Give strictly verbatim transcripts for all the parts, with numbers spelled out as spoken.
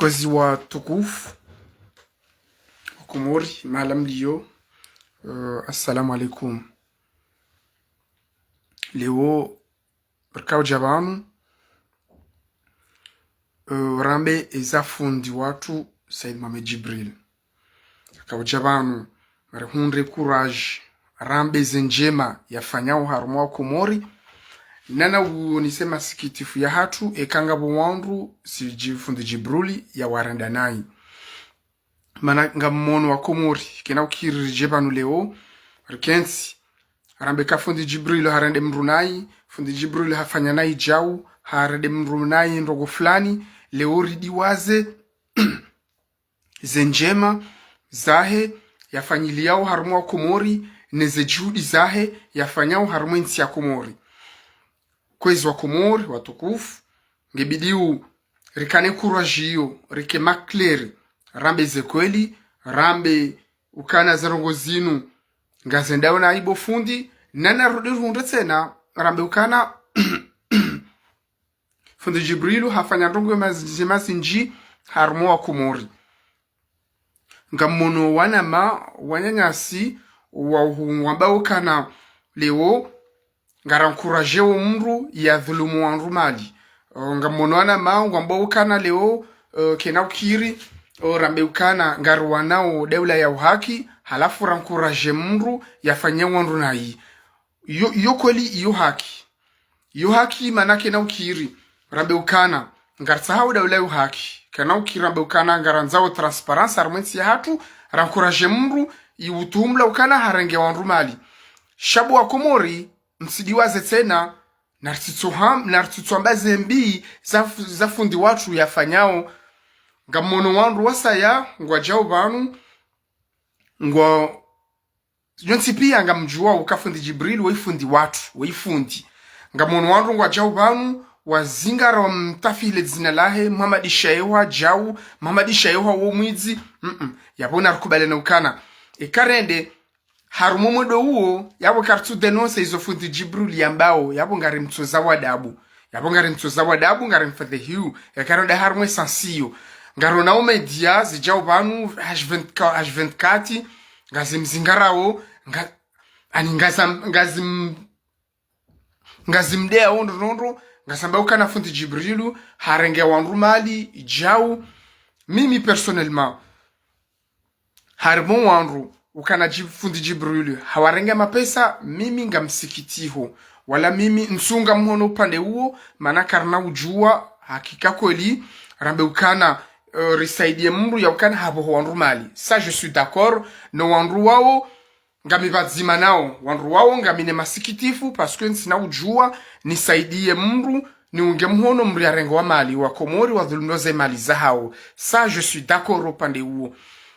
Kwezi watukufu wa Komori, mahala mliyo, eh, assalamu alaikum. Leo, rikao dja pvanu, eh, rambe eza fundi watru Said Mohamed Djibril. Rikao dja pvanu, rihundre courage, rambe ze ndjema yafanyao harumwa wa Komori. Nana uonise masikitifu yahatru, eka ngapvo wandru, si dji-, fundi Djibril yawarenda nayi. Mana ngammono wa Komori, kena ukiri ridje pvanu leo, rikentsi, rambe ka fundi Djibril harende mndru nayi, fundi Djibril hafanya nayi djau, harende mndru nayi ndrongo fulani, leo ridiwaze, ze ndjema zahe yafanyiliyao harumwa wa Komori, ne ze juhudi zahe yafanyao harumwa entsi ya Komori. Kwezi wa Komori, watukufu, ngebidiyo rikane courage iyo, rike maclair, rambe ze kweli, rambe ukana ze ndrongo zinu ngazendao nayi bo fundi, nana rudi rihundre tsena, rambe ukana fundi Djibrilu hafanya ndrongo ya mazi-, ya mazindji harumwa wa Komori. Ngammono wanama, wananyasi, wa uhungwamba ukana leo, ngara encouragé wo mndru yadhulumu wandru mali. Eh, ngammono wanama, ngwamba ukana leo, eh, kena ukiri, eh, rambe ukana ngari wanao daula ya uhaki, halafu ra encouragé mndru yafanye wandru nayi. Iyo, iyo kweli iyo haki. Iyo haki mana kena ukiri. Rambe ukana, ngaritsahao daula ya uhaki. Kena ukiri rambe ukana ngarandzao transparence harumwa entsi yahatru, ra encouragé mndru, iutumla ukana harenge wandru mali. Sha bo wa Komori, mtsidiwaze tsena, naritsitso ham-, naritsitso amba ze mbi za fu-, za fundi watru yafanyao. Ngammono wandru wasaya, ngwadjao pvanu, ngwa- yontsi pia ngamdjuwa uka fundi Djibril, we fundi watru, we fundi. Ngammono wandru ngwadjao pvanu, wazingara wamtafile dzina lahe, Mohamed Shayehwa djau, Mohamed Shayehwa wo mwidzi, mm-mm. Yapvo narikubale na ukana. Eka rende, harumwa mwendo uwo, yapvo karitsu dénoncer izo fundi Djibril yambao, yapvo ngarimtsoza wadabu. Yapvo ngarimtsoza wadabu, ngarimfadhehiu, eka rende harumwa esansiyo. Ngarona o média, zidjao pvanu, H vingt-quatre, H vingt-quatre, ngazimzingarao, nga-, ani ngazam-, ngazim-, ngazimdea ondro nondro, ngazamba ukana fundi Djibrilu, harenge wandru mali, djau. Mimi personnellement, harumwa wandru, ukana Djib-, fundi Djibrilu, hawarenge mapesa, mimi ngamsikitiho. Wala mimi ntsunga mhono upande uwo, mana karina udjuwa, hakika kweli, rambe ukana, eh, risaidie mndru ya ukana hapvoho wandru mali. Ça, je suis d'accord, no wandru wao, ngami pvadzima nao, wandru wao ngamina masikitifu, parce que ntsina udjuwa, nisaidie mndru, niunge mhono mndru yarengewa mali, wa Komori wadhulumiwa ze mali zahao. Ça, je suis d'accord upande uwo.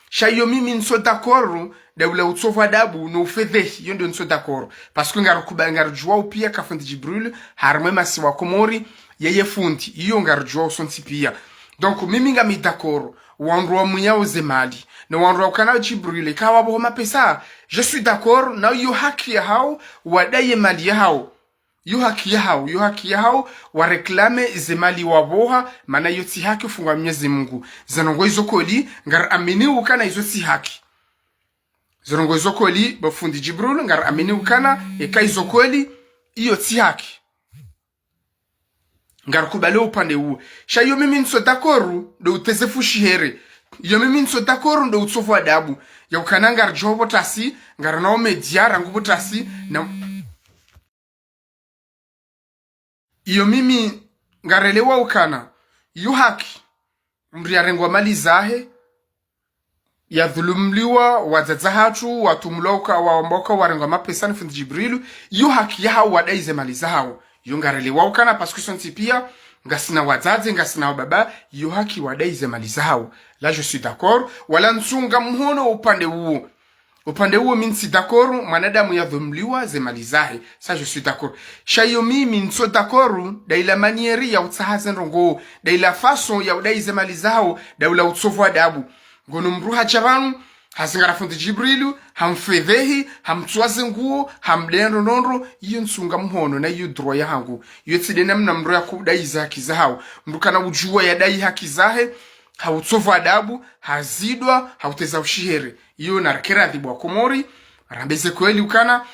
Sha iyo mimi ntso d'accord, daula utsovwa adabu, no ufedhehi, iyo ndo ntso d'accord. Parce que ngarikuba-, ngaridjuwa upia ka fundi Djibril, harumwa emasiwa Komori, yeye fundi, iyo ngaridjuwa usontsi pia. Donc, mimi ngami d'accord, wandru wamwiyao ze mali, na wandru waukana Djibril, kawapvoho mapesa, je suis d'accord, na iyo haki yahao, wadai ye mali yahao. Iyo haki yahao, iyo haki yahao, waréclamer ze mali wapvoha, mana iyo tsi haki ufungwa Mwenyezi Mungu. Ze ndrongo izo kweli, ngariamini ukana izo tsi haki. Ze ndrongo izo kweli, bo fundi Djibril, ngariamini ukana, eka izo kweli, iyo tsi haki. Ngarikubale upande uwo. Sha iyo mimi ntso d'accord, ndo uteze fushi here. Iyo mimi ntso d'accord, ndo utsovwa adabu. Ya ukana ngaridjo pvo tasi, ngarina o média, rangu pvo tasi, na iyo mimi ngarelewa ukana, iyo haki, mndru yarengwa mali zahe, yadhulumliwa, wadzadze hatru, watumlwa uka, waomba uka warengwa mapesa ni fundi Djibrilu, iyo haki yahao wadai ze mali zahao. Iyo ngarelewa ukana, parce que sontsi pia, ngasina wadzadze, ngasina wababa, iyo haki wadai ze mali zahao. Là, je suis d'accord. Wala ntsunga mhono upande uwo. Upande uwo mi ntsi d'accord, mwanadamu yadhulumiwa ze mali zahe. Ça, je suis d'accord. Sha iyo mimi ntso d'accord, daila manière ya utsaha ze ndrongo, daila façon ya udai ze mali zahao, daula utsovwa adabu. Ngono mndru hadja pvanu, hazingara fundi Djibrilu, hamfedhehi, hamtsuwa ze nguo, hamdendro nondro, iyo ntsunga mhono, na iyo droit yahangu. Iyo tsi de namna mndru ya kudai ze haki zahao. Mndru kana udjuwa yadai haki zahe, ha utsovu adabu, ha zidwa, ha uteza ushihere. Iyo narikere adhibu wa Komori, rambe ze kweli ukana,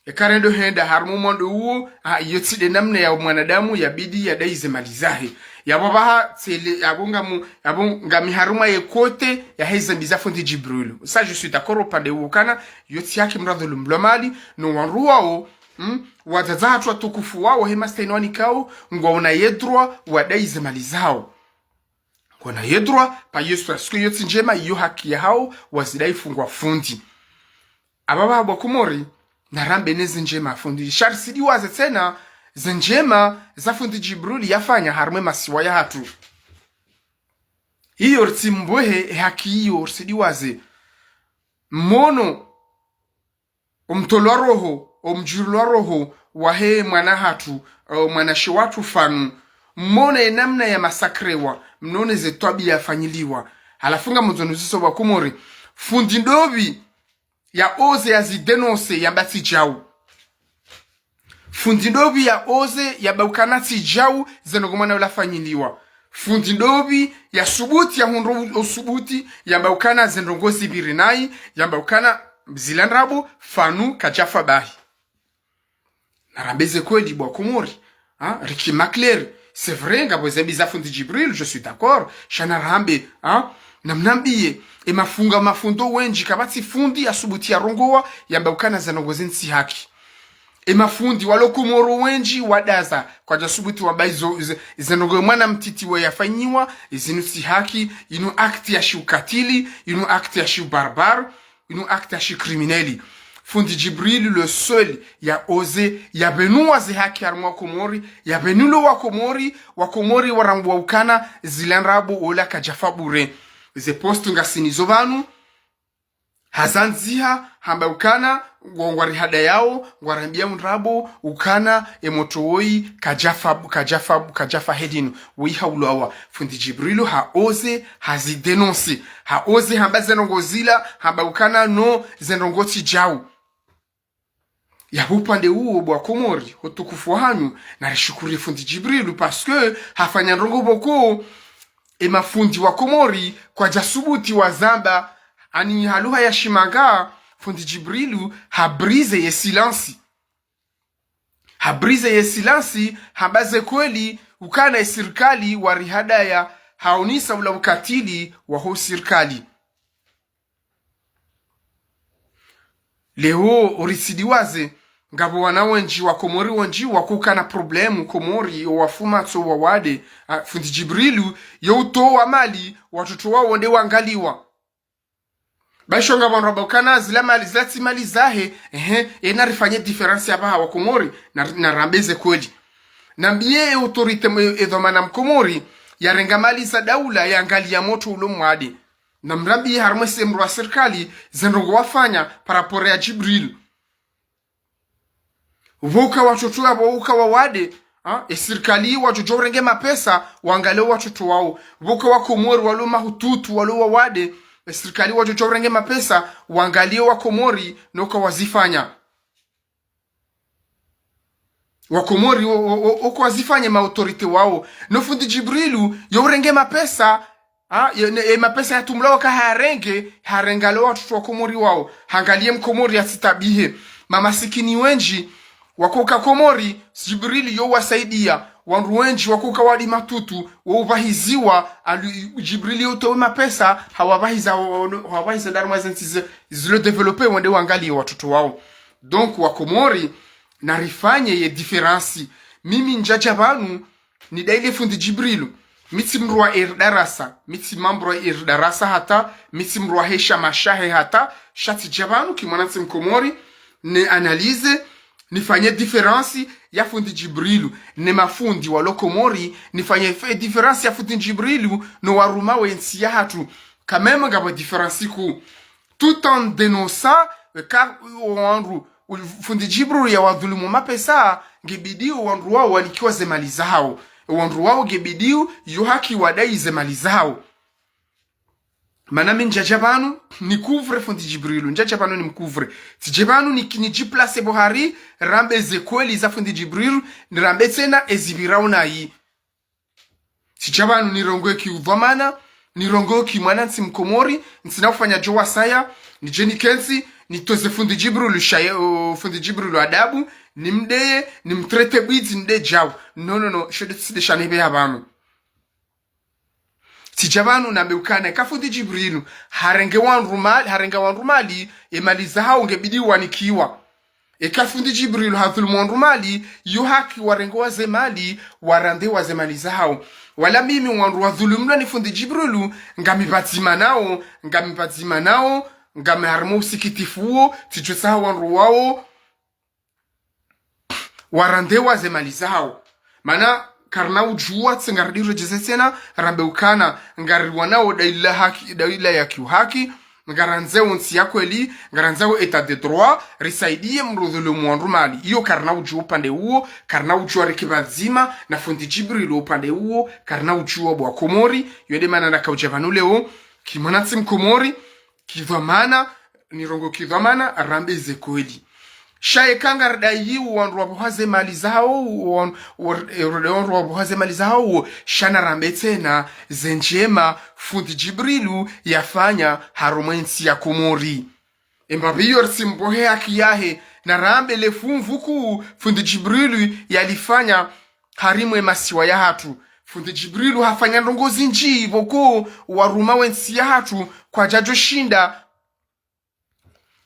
eka rendo henda harumwa mwando uwo, ah, iyo tsi nde namna ya mwanadamu yabidi yadai ze mali zahe. Yapvo pvaha tsele, yapvo ngamu, yapvo ngami harumwa ye côté yahe ze mbi za fundi Djibrilu. Ça, je suis d'accord upande uwo ukana, iyo tsi haki mndru adhulumu mali, no wandru wawo, mm, wadzadze hatru watukufu wawo, he mastehi wanikao, ngwaona ye droit wadai ze mali zawo. Ngwaona ye droit, pas parce que iyo tsi ndjema, iyo haki yahawo, wazidai fungwa fundi. Apvapvaha bo wa Komori, narambe ne ze ndjema fundi. Sha ritsidiwaze tsena, ze ndjema za fundi Djibrilu yafanya harumwa ye masiwa yahatru. Iyo ritsimbuhe, e haki iyo ritsidiwaze. Mwono, omtolwa roho, omdjulwa roho, wahe mwana hatru, o mwanamshe watru Fanu. Mwono e namna ya masakrewa, mnone ze twabiya yafanyiliwa. Halafu ngamdjo nuzisa bo wa Komori. Fundi ndopvi ya oser ya zi dénoncer yamba tsi djau. Fundi ndopvi ya oser yamba ukana tsi djau ze ndrongo mwana ula afanyiliwa. Fundi ndopvi ya subuti ya hundro usubuti yamba ukana ze ndrongo zipviri nayi, yamba ukana zila ndrabo Fanu kadjafa bahi. Narambe ze kweli bo wa Komori. Hein, rike ma clair. C'est vrai, ngapvo ze mbi za fundi Djibrilu, je suis d'accord. Sha narambe, hein, namnambiye, e mafunga mafundi wendji kapvatsi fundi yasubuti yarongowa, yamba ukana ze ndrongo zinu tsi haki. E mafundi walo Komori wendji wadaza, kwadjasubuti wamba izo, ze, ze ndrongo mwana mtiti we yafanyiwa, zinu tsi haki, inu acte ya shiukatili, inu acte ya shiubarbare, inu acte ya shicriminel. Fundi Djibrilu le seul ya oser, yapvenuwa ze haki harumwa Komori, yapvenulo wa Komori, wa Komori warambwa ukana zila ndrabo ola kadjafa bure. Ze poste ngasinazo pvanu, hazandziha, hamba ukana, ngwa, ngwarihadayao, ngwarambiya ndrabo, ukana, e motro woyi, kadjafa, kadjafa, kadjafa hedinu, woyi haulawa. Fundi Djibrilu ha oser, hazi dénoncer. Ha oser hamba ze ndrongo zila, hamba ukana no, ze ndrongo tsi djau. Yapvo upande uwo bo wa Komori, utukufu wahanyu, narishukuri fundi Djibrilu, parce que hafanya ndrongo pvoko, e mafundi wa Komori, kwadjasubuti wazamba, ani ha lugha ya shimanga, fundi Djibrilu, ha briser ye silence. Ha briser ye silence, hamba ze kweli, ukana e sirikali warihadaya, haonesa ula ukatili waho sirikali. Leo uritsidiwaze, ngapvo wana wendji wa Komori wendji wakokana problème Komori, owafuma tso wawade, ah, fundi Djibrilu, yo utowa mali, watoto wawo nde wangaliwa. Bahi sho ngapvo wandru wamba ukana zila mali, zila tsi mali zahe, ehe, e narifanye différence yapvaha wa Komori, na, narambe ze kweli. Nambiye e autorité mwe, e dhwamana mkomori, yarenga mali za daula, yangaliya motro ulo mwade. Namrambiye harumwa ese mndru wa sirikali, ze ndrongo wafanya, par rapport ya Djibrilu. Pvoka watoto wapvo uka wawade, ha? E sirikali wadjodjo urenge mapesa, wangaliye watoto wawo. Pvoka wa Komori walo mahututu, walo wawade, e sirikali wadjodjo urenge mapesa, wangaliye wa Komori, no uka wazifanya. Wa Komori, o, o, o, o, uka wazifanya ma autorité wawo. No fundi Djibrilu, yo urenge mapesa, ha, ye, ne, e mapesa yatumlawo ka harenge, harengalo watoto wa Komori wawo. Hangaliye mkomori yatsitabihe. Mamasikini wendji, wakoka Komori, Djibril yo wasaidiya. Wandru wendji wakoka wadi matutu, wo upvahiziwa, alu, Djibril yo utowe mapesa, hawapvahiza, hawapvahiza ndarumwa ze ntsi ze, zilo développé wende wangaliye watoto wawo. Donc, wa Komori, narifanye ye différence. Mimi ndjadja pvanu, nidaile fundi Djibrilu. Mi tsi mndru wa eri darasa, mi tsi mndru wa eri darasa hata, mi tsi mndru wa hesha mashahe hata, sha tsidja pvanu ki mwanantsi mkomori, ni analyser, nifanye différence ya fundi Djibrilu, ne mafundi walo Komori, nifanye fe-, différence ya fundi Djibrilu, no waruma we ntsi yahatru. Quand même ngapvo différence kuu. Tout en dénonçant, eh, ka, o wandru, u-, fundi Djibrilu ya wadhulumu mapesa, ngebidi o wandru wawo wanikiwa ze mali zawo. O wandru wawo ngebidi yo haki wadai ze mali zawo. Mana mi ndjadja pvanu, ni couvre fundi Djibrilu, ndjadja pvanu ni mcouvre. Tsidje pvanu ni, ni djiplace pvo hari, rambe ze kweli za fundi Djibrilu, ni rambe tsena ezipvirao nayi. Tsidja pvanu nirongowe ki udhwamana, Nirongoe ki mwanantsi mkomori, ntsina ufanya djo wasaya, nidje nikentsi, nitoze fundi Djibrilu shaye, o, fundi Djibrilu adabu, nimdeye, nimtrete bwidzi, nde djau. No, no, no, sho de tsi de sha nebe ya pvanu. Tsidja pvanu nambe ukana, eka fundi Djibrilu, harenge wandru mali, harenga wandru mali, e mali zahao ngebidi wanikiwa. Eka fundi Djibrilu hadhulumu wandru mali, yo haki warenge waze mali, warande waze mali zahao. Wala mimi wandru wadhulumlwa ni fundi Djibrilu, ngami pvadzima nao, ngami pvadzima nao, ngami harimwa usikitifu uwo, tsidjo tsaha wandru wao, warande waze mali zahao. Mana karina udjua tse ngaridiredjeze tsena, rambe ukana, ngariwanao daula haki, daula ya kiuhaki, ngarandzao ntsi ya kweli, ngarandzao état de droit, risaidie mdru dhulumu wandru mali. Iyo karina udjua upande uwo, karina udjua riki pvadzima, na fundi Djibrilu upande uwo, karina udjua bo wakomori, yo de mana nakaudja pvanu leo, ki mwanantsi mkomori, ki dhwamana, nirongoe ki dhwamana, rambe ze kweli. Sha eka ngaridai wandru wapvoha ze mali zahao, wan-, war-, e, wandru wapvoha ze mali zahao, sha narambe tsena ze ndjema fundi Djibrilu yafanya harumwa entsi ya Komori. Emba pviyo ritsimbohe haki yahe, narambe le fumvu kuu fundi Djibrilu yalifanya harimwa e masiwa yahatru. Fundi Djibrilu hafanya ndrongoo zindji pvoko warumwa wentsi yahatru kwadjadjo shinda.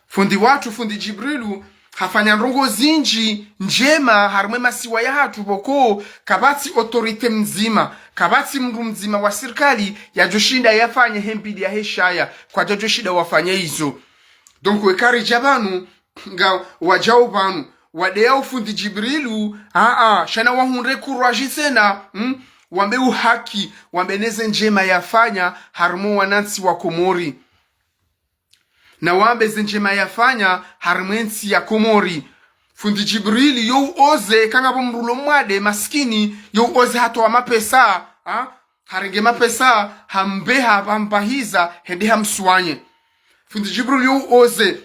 Fundi watru, fundi Djibrilu, hafanya ndrongoo zindji ndjema harimwa e masiwa yahatru pvoko, kapvatsi autorité mdzima, kapvatsi mdru mdzima wa sirikali yadjo shinda yafanye he mbili yahe shaya, kwadjadjo shinda wafanye izo. Donc, eka ridja pvanu, ngawadjao pvanu, wadeyao fundi Djibrilu, aa, sha nawahundre courage tsena, mm? Wambe uhaki, wambe neze ndjema yafanya harimwa wanantsi wa Komori. Nawambe ze ndjema yafanya harimwa entsi ya Komori. Fundi Djibrilu yo uoze, eka ngapvo mdru ulo mwade, masikini, yo uoze hatowa mapesa, ha? Harenge mapesa, hambeha, hampahiza, hende hamswanye. Fundi Djibrilu yo uoze.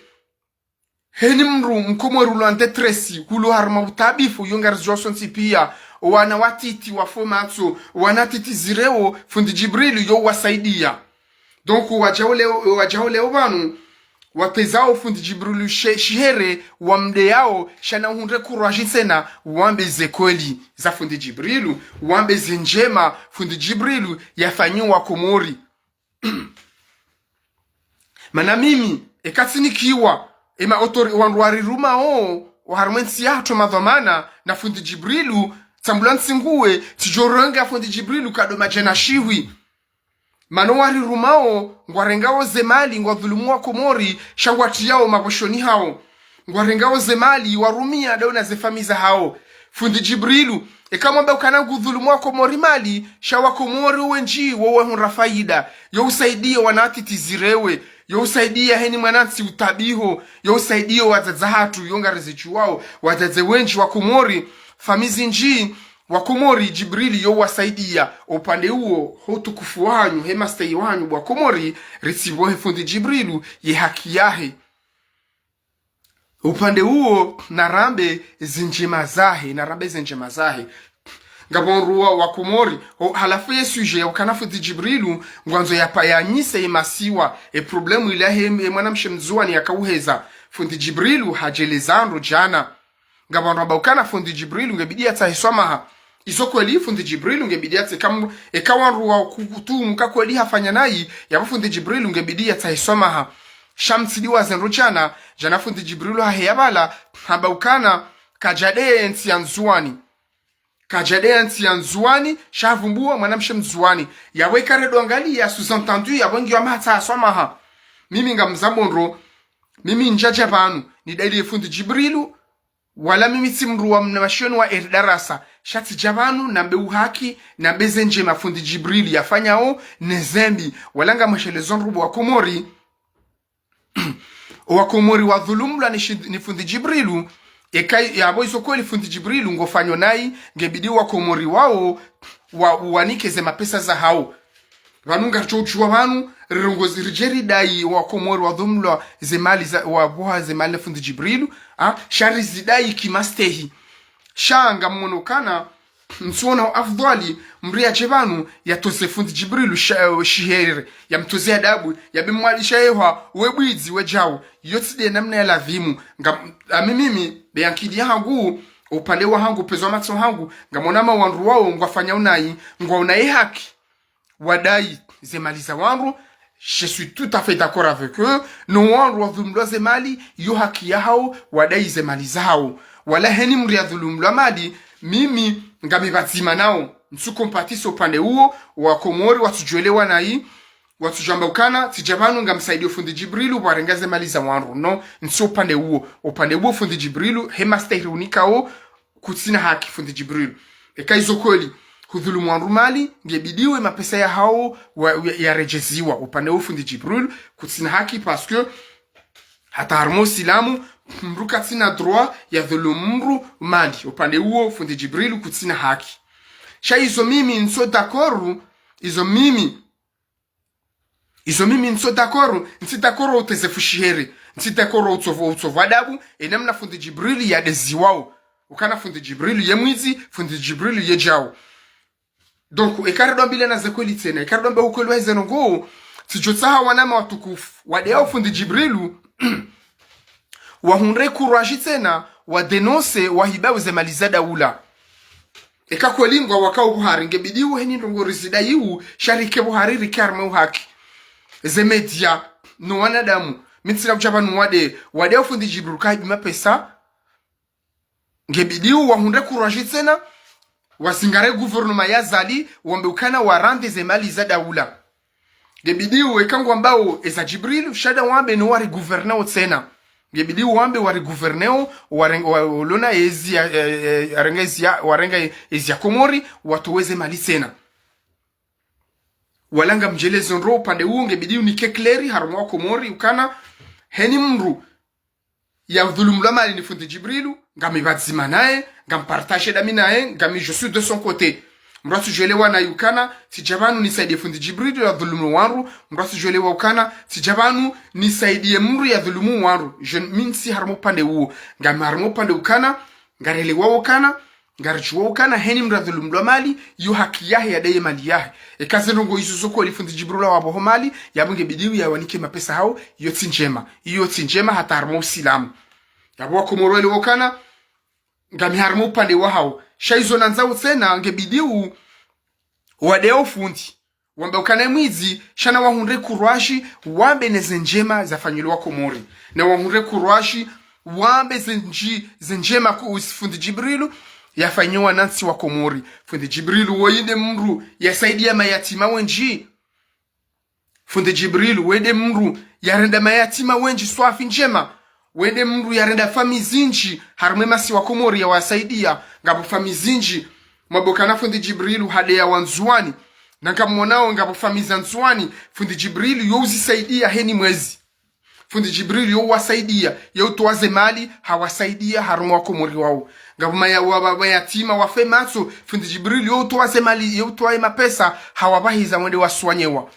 Heni mdru mkomori ulo en détresse, ulo harimwa utabifu, yo ngarizidjuao sontsi pia. Wana watiti wafo matso, wana titi zireo, fundi Djibrilu yo uwasaidia. Donc, wadjao leo, wadjao leo pvanu, watezao fundi Djibrilu she-, shihere, wamdeyao, sha nawahundre courage tsena, wambe ze kweli za fundi Djibrilu, wambe ze ndjema fundi Djibrilu yafanyiwa Komori. Mana mimi, eka tsinikiwa, ema autori-, wandru warirumao, wa harimwa entsi yahatru madhwamana, na fundi Djibrilu, tsambula ntsinguwe, tsidjorenga fundi Djibrilu kado madjana shihwi. Mana warirumao, ngwarengao ze mali, ngwadhulumu wa Komori, sha ngwatriyao mapvoshoni hao. Ngwarengao ze mali, warumia dao na ze famiyi zahao. Fundi Djibrilu, eka mwamba ukana ngudhulumu wa Komori mali, sha wa Komori wendji wo wahundra faida. Yo usaidie wana watiti zirewe. Yo usaidie heni mwanantsi utabiho. Yo usaidie wadzadze hatru, yo ngarizidjuao. Wadzadze wendji wa Komori, famiyi zindji, wa Komori, Djibrilu yo wasaidia. Upande uwo, ho utukufu wahanyu, he mastehi wahanyu bo wakomori, ritsibohe fundi Djibrilu, ye haki yahe. Upande uwo, narambe ze ndjema zahe, narambe ze ndjema zahe. Ngapvo wandru wa, wa Komori, o, halafu ye sujet ya ukana fundi Djibrilu, ngwandzo yapayanyise ye masiwa, e problème ile yahe, e mwanamshe mdzuwani yakauheza. Fundi Djibrilu, hadjeleza ndro djana. Ngapvo wandru wamba ukana fundi Djibrilu ngebidi yatsahe swamaha. Izo kweli fundi Djibrilu ngebidi yatsahe kam-, eka wandru wa ku-, kutumu ka kweli hafanya nayi, yapvo fundi Djibrilu ngebidi yatsahe swamaha. Sha mtsidiwaze ndro djana, djana fundi Djibrilu haheya pvala, hamba ukana kadjadeya entsi ya Ndzuwani. Kadjadeya entsi ya Ndzuwani, sha havumbuwa mwanamshe Mndzuwani. Yapvo eka redwangaliya sous-entendu, yapvo ngiyo hama hatsaha swamaha. Mimi ngamzambo ndro, mimi ndjadja pvanu, nidayiliye fundi Djibrilu, wala mimi tsi mndru wa mna mashiyoni wa eri darasa, sha tsidja pvanu nambe uhaki, nambe ze ndjema fundi Djibrilu yafanyao, ne zembi, wala ngamweshelezo ndru bo wa Komori, o wa Komori wadhulumlwa ni shi-, ni fundi Djibrilu, eka yapvo izo kweli fundi Djibrilu ngufanyo nayi, ngebidi wa Komori wawo, wa, wanike ze mapesa zahao. Pvanu ngaridjo udjuwa pvanu, rirongozi ridje ridayi wa Komori wadhulumlwa ze mali za, wapvoha ze mali na fundi Djibrilu, ha? Sha rizidayi kimastehi. Sha ngamwono ukana, Ntsuona afdhwali mdru yadje pvanu yatoze fundi Djibrilu sha-, eh, shihere, yamtoze adabu, yabe mwalisha yehwa, we bwidzi, we djau. Iyo tsi nde namna ya ladhimu. Nga, ami mimi, be ankili yahangu, upande wahangu, upvezo wa matso hangu, ngamwona ma wandru wao, ngwafanyao nayi, ngwaonao ye haki. Wadai ze mali za wandru, je suis tout à fait d'accord avec eux. No wandru wadhulumlwa ze mali, yo haki yahao, wadai ze mali zahao. Wala heni mdru yadhulumlwa mali, mimi ngami pvadzima nao. Ntsu compatisse upande uwo, wa Komori, watsudjuelewa nayi, watsudjamba ukana, tsidja pvanu ngamsaidio fundi Djibrilu, warenga ze mali za wandru. No, ntsi upande uwo. Upande uwo fundi Djibrilu, he mastahiri unikao, kutsina haki fundi Djibrilu. Eka izo kweli, hudhulumu wandru mali, ngebidi we mapesa yahao wa, ya, yaredjeziwa. Upande uwo fundi Djibrilu, kutsina haki parce que hata harumwa usilamu, mdru katsina droit yadhulumu mdru mali. Upande uwo fundi Djibrilu, kutsina haki. Sha izo mimi ntso d'accord, izo mimi Izo mimi ntso d'accord, ntsi d'accord uteze fushihere, ntsi d'accord utsovu, utsovu adabu, e namna fundi Djibrilu yadeziwao. Ukana fundi Djibrilu ye mwidzi, fundi Djibrilu ye djau. Donc, eka ridjo ambilana ze kweli tsena, eka ridjo amba ukweli wa ize ndrongoo, tsidjotsaha wananya watukufu, wadeyao fundi Djibrilu, wahundre courage tsena, wadénonce, wahiba ze mali za daula. Eka kweli ngwawakao buhari, ngebidi uheni ndrongoo rizidai u, sha rike buhari rike harumwa uhaki. Ze média, no wanadamu, mi ntsina kudja pvanu wade, wade ufundi Djibrilu kahibi mapesa. Ngebidi wahundre courage tsena, wazingare gouvernement ya Azali, wambe ukana warandre ze mali za daula. Ngebidi eka ngwambao eza Djibrilu, sha nda wambe no wari gouverneo tsena. Ngebidi wambe wari gouverneo, wareng-, wa-, walona ezi ya, eh, eh, warenga ezi ya, warenga ezi ya Komori, watowe ze mali tsena. Wala ngamdjelezo ndro upande uwo, ngebidi unike clair, harumwa Komori, ukana, heni mdru yadhulumlwa mali ni fundi Djibrilu, ngami pvadzima naye, ngam partage dami naye, ngami je suis de son côté. Mdru atsudjuelewa nayi ukana, tsidja pvanu nisaidie fundi Djibrilu yadhulumu wandru, mdru atsudjuelewa ukana, tsidja pvanu nisaidie mdru yadhulumu wandru. Je, mi ntsi harumwa upande uwo, ngami harumwa upande ukana, ngarelewao ukana, ngaridjuwao ukana, heni mdru yadhulumlwa mali, yo haki yahe yadai ye mali yahe. Eka ze ndrongoo izo zo kweli fundi Djibrilu waboho mali, yapvo ngebidi yawanike mapesa hao, iyo tsi ndjema. Iyo tsi ndjema hata harumwa usilamu. Yapvo wa Komori welewe ukana, ngami harumwa upande wahao. Sha izo nandzao tsena ngebidi u, wadeyao fundi. Wambe ukana ye mwidzi, sha na wahundre courage, wambe ne ze ndjema zafanyilwa Komori. Na wahundre courage, wambe ze ndji-, ze ndjema ku usi fundi Djibrilu, yafanyiwa na ntsi wa Komori. Fundi Djibrilu, woyi nde mdru, yasaidia mayatima wendji. Fundi Djibrilu, we nde mdru, yarenda mayatima wendji swafi ndjema. We nde mdru yarenda famiyi zindji, harumwa ye masiwa Komori yawasaidia, ngapvo famiyi zindji, mwambe ukana fundi Djibrilu hadeya wa Ndzuwani. Na ngamwonao ngapvo famiyi za Ndzuwani, fundi Djibrilu yo uzisaidia heni mwezi. Fundi Djibrilu yo uwasaidia, yo utowa ze mali, hawasaidia harumwa wa Komori wao. Ngapvo maya-, wa-, wa-, mayatima wafe matso, fundi Djibrilu yo utowa ze mali, yo utowa ye mapesa, hawapvahiza wende waswanyewa.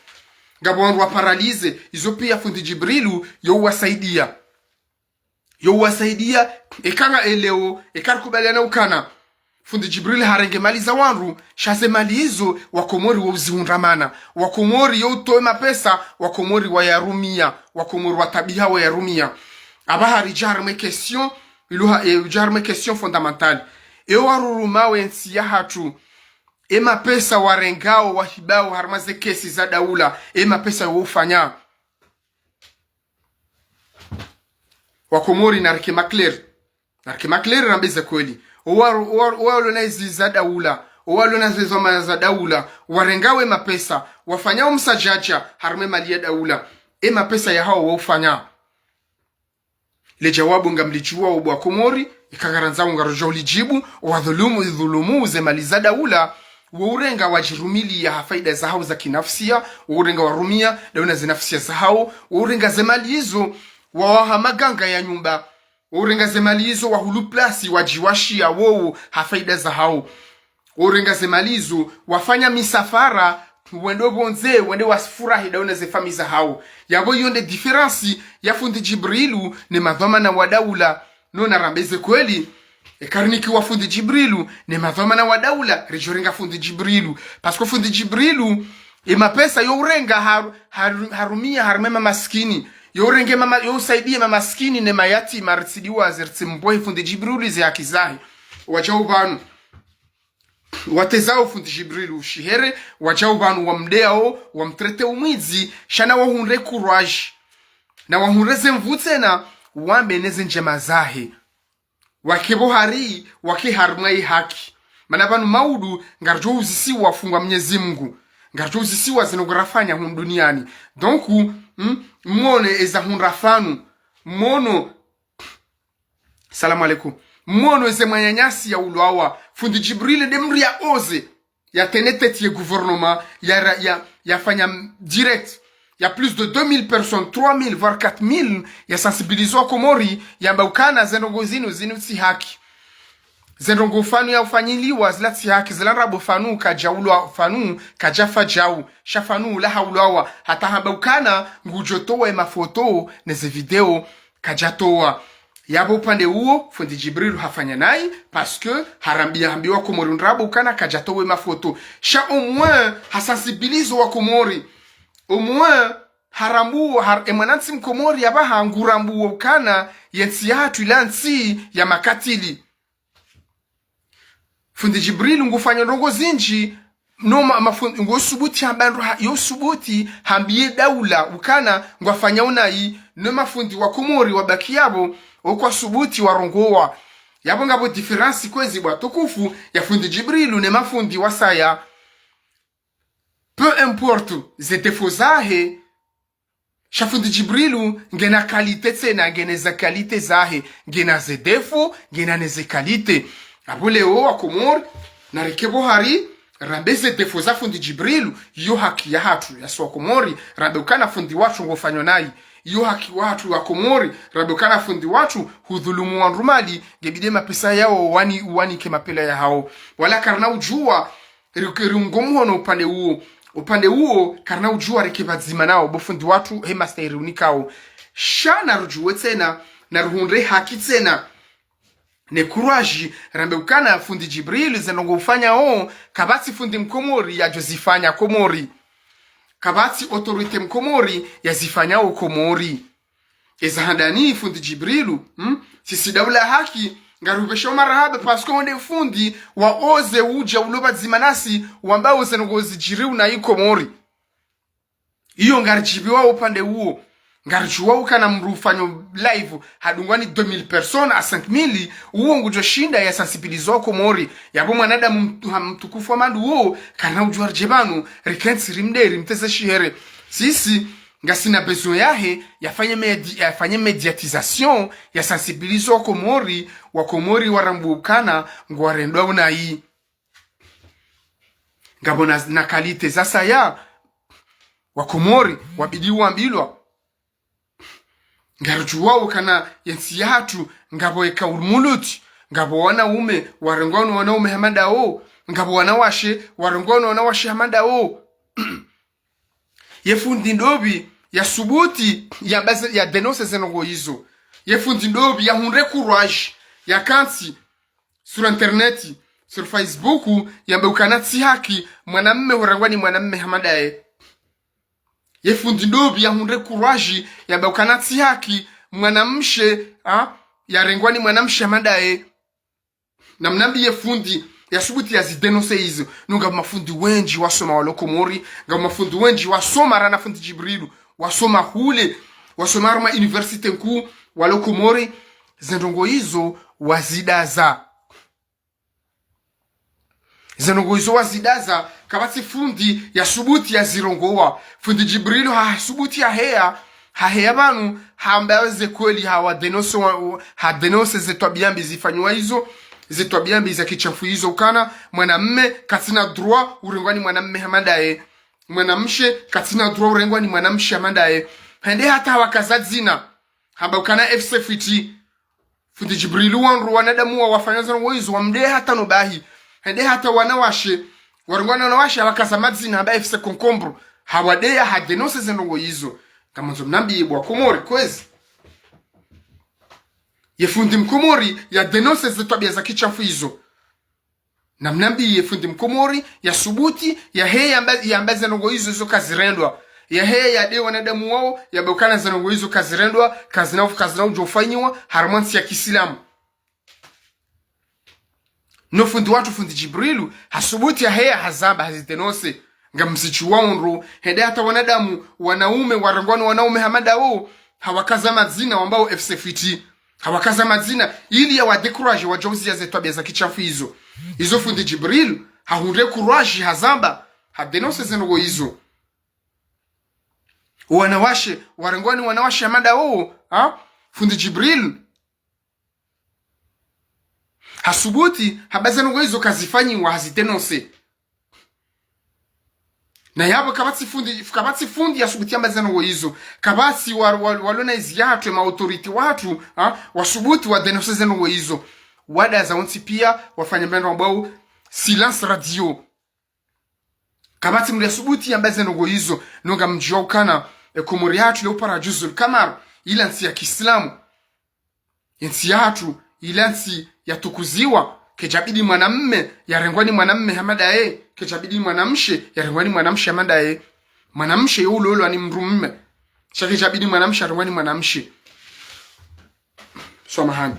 Ngapvo wandru wa paralysé, izo pia fundi Djibrilu yo uwasaidia. Yo uwasaidia, eka nga eleo, eka rikubaliana ukana fundi Djibrilu harenge mali za wandru, sha ze mali izo, wa Komori wo uzihundra mana. Wa Komori yo utowe mapesa, wa Komori wayarumia, wa Komori watabiha wayarumia. Apvaha ridja harumwa ye question, iluha, eh, ridja harumwa ye question fondamentale. Ewo waruruma we ntsi yahatru, e mapesa warengao, wahibao, harumwa ze kesi za daula, e mapesa wo ufanya. Wa Komori narike ma clair. Narike ma clair rambe ze kweli. Owa-, owa-, owalona ezi za daula. Owalona ze zama za daula. Warengao ye mapesa. Wafanyao msadjadja. Harumwa ye mali ya daula. E mapesa yahao wo ufanya. Le djawabu ngamlidjuwao bo wa Komori. Eka ngarandzao ngarudjo ulidjibu. Owadhulumu, dhulumu ze mali za daula. Wo urenga wadjirumilia ha faida zahao za kinafsia, wo urenga warumia, dauna ze nafsia zahao, wo urenga ze mali izo, wawaha maganga ya nyumba, wo urenga ze mali izo, wahulu plasi, wadjiwashia wowo ha faida zahao. Wo urenga ze mali izo, wafanya misafara, wende pvondze, wende wasifurahi, dauna ze famiyi zahao. Yapvo iyo nde différence ya fundi Djibrilu ne madhwamana wa daula, no narambe ze kweli, Eka rinikiwa fundi Djibrilu, ne madhwamana wa daula, ridjorenga fundi Djibrilu. Parce que fundi Djibrilu, e mapesa yo urenga har-, har-, harumia harumwa mamaskini. Yo urenge mama, yo usaidie mamaskini ne mayatima, ritsidiwaze, ritsimbohe fundi Djibrilu ze haki zahe. Wadjau pvanu. Watezao fundi Djibrilu ushihere, wadjau pvanu wamdeao, wamtrete umwidzi, sha nawahundre courage. Nawahundre ze nvuu tsena, wambe ne ze ndjema zahe. Wake pvo hari, wake harumwa ye haki. Mana pvanu maudu, ngaridjo uzisiwa fungwa Mnyezi Mngu. Ngaridjo uzisiwa zinu ngarafanya hunu duniani. Donc, mm, mwono eza hundra pvanu. Mwono, salamu alaikum. Mwono eze mwananyasi ya ulwawa. Fundi Djibril nde mdru ya oze. Ya tenir tête ye gouvernement, ya ra-, ya, ya fanya direct. Ya plus de deux mille personnes, trois mille, voire quatre mille, ya sensibiliser wa Komori, yamba ukana ze ndrongo zinu, zinu tsi haki. Ze ndrongo pvanu ya ufanyiliwa, zila tsi haki, zila ndrabo pvanu, kadja ulwa pvanu, kadja fa djau, sha pvanu ula haulwawa, hata hamba ukana, ngudjo towa ye mafoto, ne ze video, kadja towa. Yapvo upande uwo, fundi Djibril hafanya nayi, parce que harambia, hambia wa Komori ndrabo ukana kadja towa ye mafoto. Sha au moins, ha sensibiliser wa Komori. Au moins, harambu, har-, e mwanantsi Mkomori yapvaha ngurambuo ukana, ye ntsi yahatru ila ntsi ya makatili. Fundi Djibril ngufanyo ndrongo zindji, no ma-, mafundi, ngo subuti hamba ndro ha-, yo subuti hambie daula, ukana ngwafanya unayi, no mafundi wa Komori wabaki yapvo, okwa subuti warongowa. Yapvo ngapvo différence kwezi bwa tukufu ya fundi Djibril ne mafundi wasaya. Peu importe, ze défaut zahe, sha fundi Djibrilu, ngena qualité tsena, ngena ze qualité zahe, ngena ze défaut, ngena ne ze qualité. Apvo leo wa Komori, nareke pvo hari, rambe ze défaut za fundi Djibrilu, yo haki yahatru, ya si wa Komori, rambe ukana fundi watru ngufanyo nayi. Yo haki wahatru wa Komori, rambe ukana fundi watru, hudhulumu wandru mali, ngebidi mapesa yao, wani, wanike mapela yahao. Wala karina udjua, ri-, riungo mhono upande uwo. Upande uwo, karina udjua reke pvadzima nao, bo fundi watru he mastehi riunikao. Sha narudjuwe tsena, naruhundre haki tsena. Ne courage, rambe ukana fundi Djibril, ze ndrongo ufanyao, kapvatsi fundi Mkomori yadjo zifanya Komori. Kapvatsi autorité Mkomori yazifanyao Komori. Eza handani fundi Djibrilu, hmm? Sisi daula haki, ngarupvesha marahaba, parce que wonde fundi, wa oze udja ulo pvadzima nasi, wamba oze ndrongo zidjiri unayi Komori. Iyo ngaridjibiwa upande uwo. Ngaridjuwa ukana mdru ufanyo live, hadungwa ni deux mille personnes à cinq mille, uwo ngudjo shinda ya sensibiliser wa Komori. Yapvo mwanadamu mtu-, ha mtukufu wa madu uwo, karina udjua ridje pvanu, rikentsi rimde, rimteze shihere. Sisi, ngasina besoin yahe, yafanye medi-, yafanye médiatisation, ya sensibiliser wa Komori, wa Komori warambuwe ukana, ngwarendwa unayi. Ngapvo na, na qualité zasaya, wa Komori, wabidi wambilwa. Ngarudjuwao ukana ye ntsi yahatru, ngapvo eka ulmuluti, ngapvo wanaume, warengwa no wanaume hama ndao, ngapvo wanawashe, warengwa no wanawashe hama ndao. Ye fundi ndopvi, ya subuti, ya baze, ya dénoncer ze ndrongo izo. Ye fundi ndopvi, ya hundre courage, ya kantsi, sur internet, sur Facebook, yambe ukana tsi haki, mwanamme hurengwa ni mwanamme hama ndaye. Ye fundi ndopvi ya hundre courage, yambe ukana tsi haki, mwanamshe, ha, yarengwa ni mwanamshe hama ndaye. Namnambiye fundi, ya subuti ya zidénoncer izo. Nunga mafundi wendji wasoma walo Komori, nga mafundi wendji wasoma rana fundi Djibrilu, wasoma hule, wasoma harumwa université nkuu walo Komori, ze ndrongo izo wazidaza. Ze ndrongo izo wazidaza, kapvatsi fundi ya subuti ya zirongowa. Fundi Djibrilu ha subuti ya heya, ha heya pvanu, hamba ze kweli, hawa dénoncer wa, wa, ha dénoncer ze twabia mbi zifanywa izo, ze twabia mbi za kishafu izo ukana, mwanamme katsina droit urengwa ni mwanamme hama ndaye. Mwanamshe katsina droit urengwa ni mwanamshe hama ndaye. Hende hata hawakaza dzina. Hamba ukana F C Fiti. Fundi Djibrilu wandru wanadamu wa wafanya ze ndrongo izo wamde hata no bahi. Hende hata wanawashe. Warengwa na wanawashe hawakaza madzina hamba F C Concombre. Hawadeya ha dénoncer ze ndrongo izo. Ngamandzo mnambiye bo wa Komori, kwezi. Ye fundi mkomori ya dénoncer ze twabia za kishafu izo. Namnambiye fundi mkomori ya subuti, ya heya yamba, yamba ze ndrongo izo, izo kazirendwa. Ya heya yade wanadamu wao, yambe ukana ze ndrongo izo kazirendwa, kazina, kazina udjo ufanyiwa, harumwa ntsi ya kiislamu. No fundi watru, fundi Djibrilu, hasubuti ya heya hazamba, hazi dénoncer. Ngamzidjuwa ondro, hende hata wanadamu, wanaume, warengwa ni wanaume hama ndawo, hawakaza madzina wambao F C Fiti. Hawakaza madzina, ili ya wa décourager, wadjouziya ze twabia za kishafu izo. Izo fundi Djibrilu, hahundre courage hazamba, ha dénoncer ze ndrongo izo. Wanawashe, warengwa ni wanawashe hama ndawo, ha? Fundi Djibrilu, hasubuti, hamba ze ndrongo izo kazifanyiwa, hazi dénoncer. Na yapvo kapvatsi fundi, kapvatsi fundi ya subuti yamba ze ndrongo izo. Kapvatsi wa, wa, walona izi yatru, ma autorité watru, ha? Wasubuti wa dénoncer ze ndrongo izo. Wadaza wontsi pia, wafanya mrendo wambao silence radio. Kapvatsi mndru ya subuti yamba ze ndrongo izo. No ngamdjuwa ukana, e Komori yatru le upara juzul kamar, ila ntsi ya kiislamu. Ye ntsi yatru, ila ntsi yatukuziwa, kedjabidi mwanamme yarengwa ni mwanamme hama ndaye, kedjabidi mwanamshe yarengwa ni mwanamshe hama ndaye. Mwanamshe yo ulolwa ni mdrumme. Sha kedjabidi mwanamshe yarengwa ni mwanamshe. Swamahani.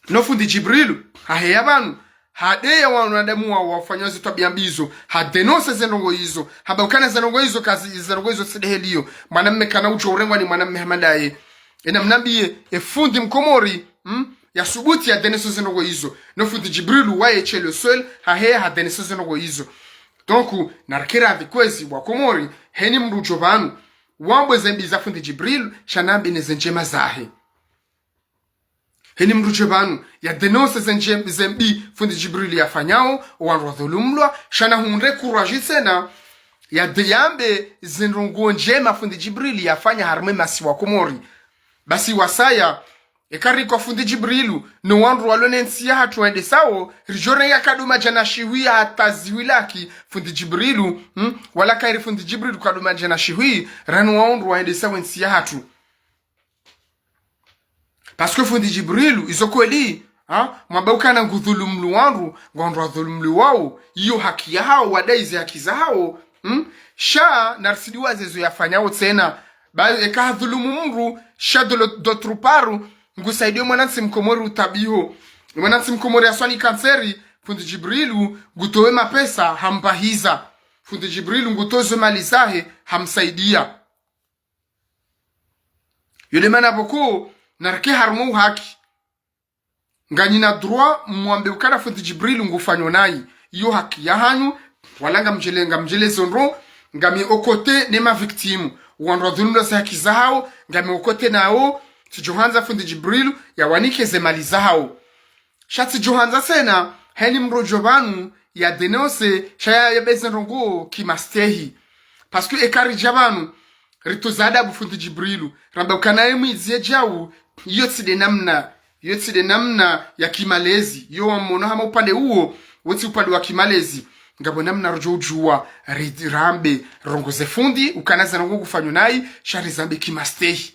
No fundi Djibrilu, haheya pvanu, hadeya wanadamu wa, wafanya ze twabia mbi izo, ha dénoncer ze ndrongo izo, hamba ukana ze ndrongo izo kazi, ze ndrongo izo tsi ndeheli yo. Mwanamme kana udjo urengwa ni mwanamme hama ndaye. Ena mnambiye, e fundi mkomori, hmm? Ya subuti ya dénoncer ze ndrongo izo. No fundi Djibrilu waye tsi le seul, haheya ha dénoncer ze ndrongo izo. Donc, narikere adi kwezi wa Komori, heni mndru udjo pvanu, wambe ze mbi za fundi Djibrilu, sha nambe ne ze ndjema zahe. Heni mndru udje pvanu, ya dénoncer ze ndje-, ze mbi fundi Djibrilu yafanyao, wandru wadhulumlwa, sha nahundre courage tsena, ya de-, yambe ze ndrongo ndjema fundi Djibrilu yafanya harumwa e masiwa Komori. Basi wasaya, eka riko fundi Djibrilu, no wandru walo ne ntsi yahatru wendesao, ridjo renga kado madjana shihwi hata zihwi laki fundi Djibrilu, hmm? Wala kairi fundi Djibrilu kado madjana shihwi, ranu wandru wendesao e ntsi yahatru. Parce que fundi Djibrilu, izo kweli, ha? Mwamba ukana ngudhulumlu wandru, ngwandru wadhulumliwao, iyo haki yahao, wadai ze haki zahao, hmm? Sha, naritsidiwaze zo yafanyao tsena. Ba, eka hadhulumu mndru, sha de l'au-, d'autre part, ngusaidio mwanantsi mkomori utabiho. Mwanantsi mkomori yaswani kanseri, fundi Djibrilu, ngutowe mapesa, hampahiza. Fundi Djibrilu, ngutowe zo mali zahe, hamsaidia. Yo de mana pvoko, narike harumwa uhaki. Nganyina droit mwambe ukana fundi Djibrilu ngufanyo nayi. Iyo haki yahanyu, wala ngamdjele, ngamdjele zo ndro, ngami aux côtés ne ma victime. Wandru wadhulumlwa ze haki zahao, ngami aux côtés nao, tsidjohandza fundi Djibrilu, yawanike ze mali zahao. Sha tsidjohandza tsena, heni mndru udjo pvanu, ya dénoncer, sha ya, yambe ze ndrongo kimastehi. Parce que eka ridja pvanu, ritoza adabu fundi Djibrilu, ramba ukana ye mwidzi ye djau, iyo tsi de namna, iyo tsi de namna ya kimalezi, iyo wamono hama upande uwo, wo tsi upande wa kimalezi. Ngapvo namna ridjo udjuwa, ri-, rambe, rongoze fundi, ukana ze ndrongo ngufanyo nayi, sha rizambe kimastehi.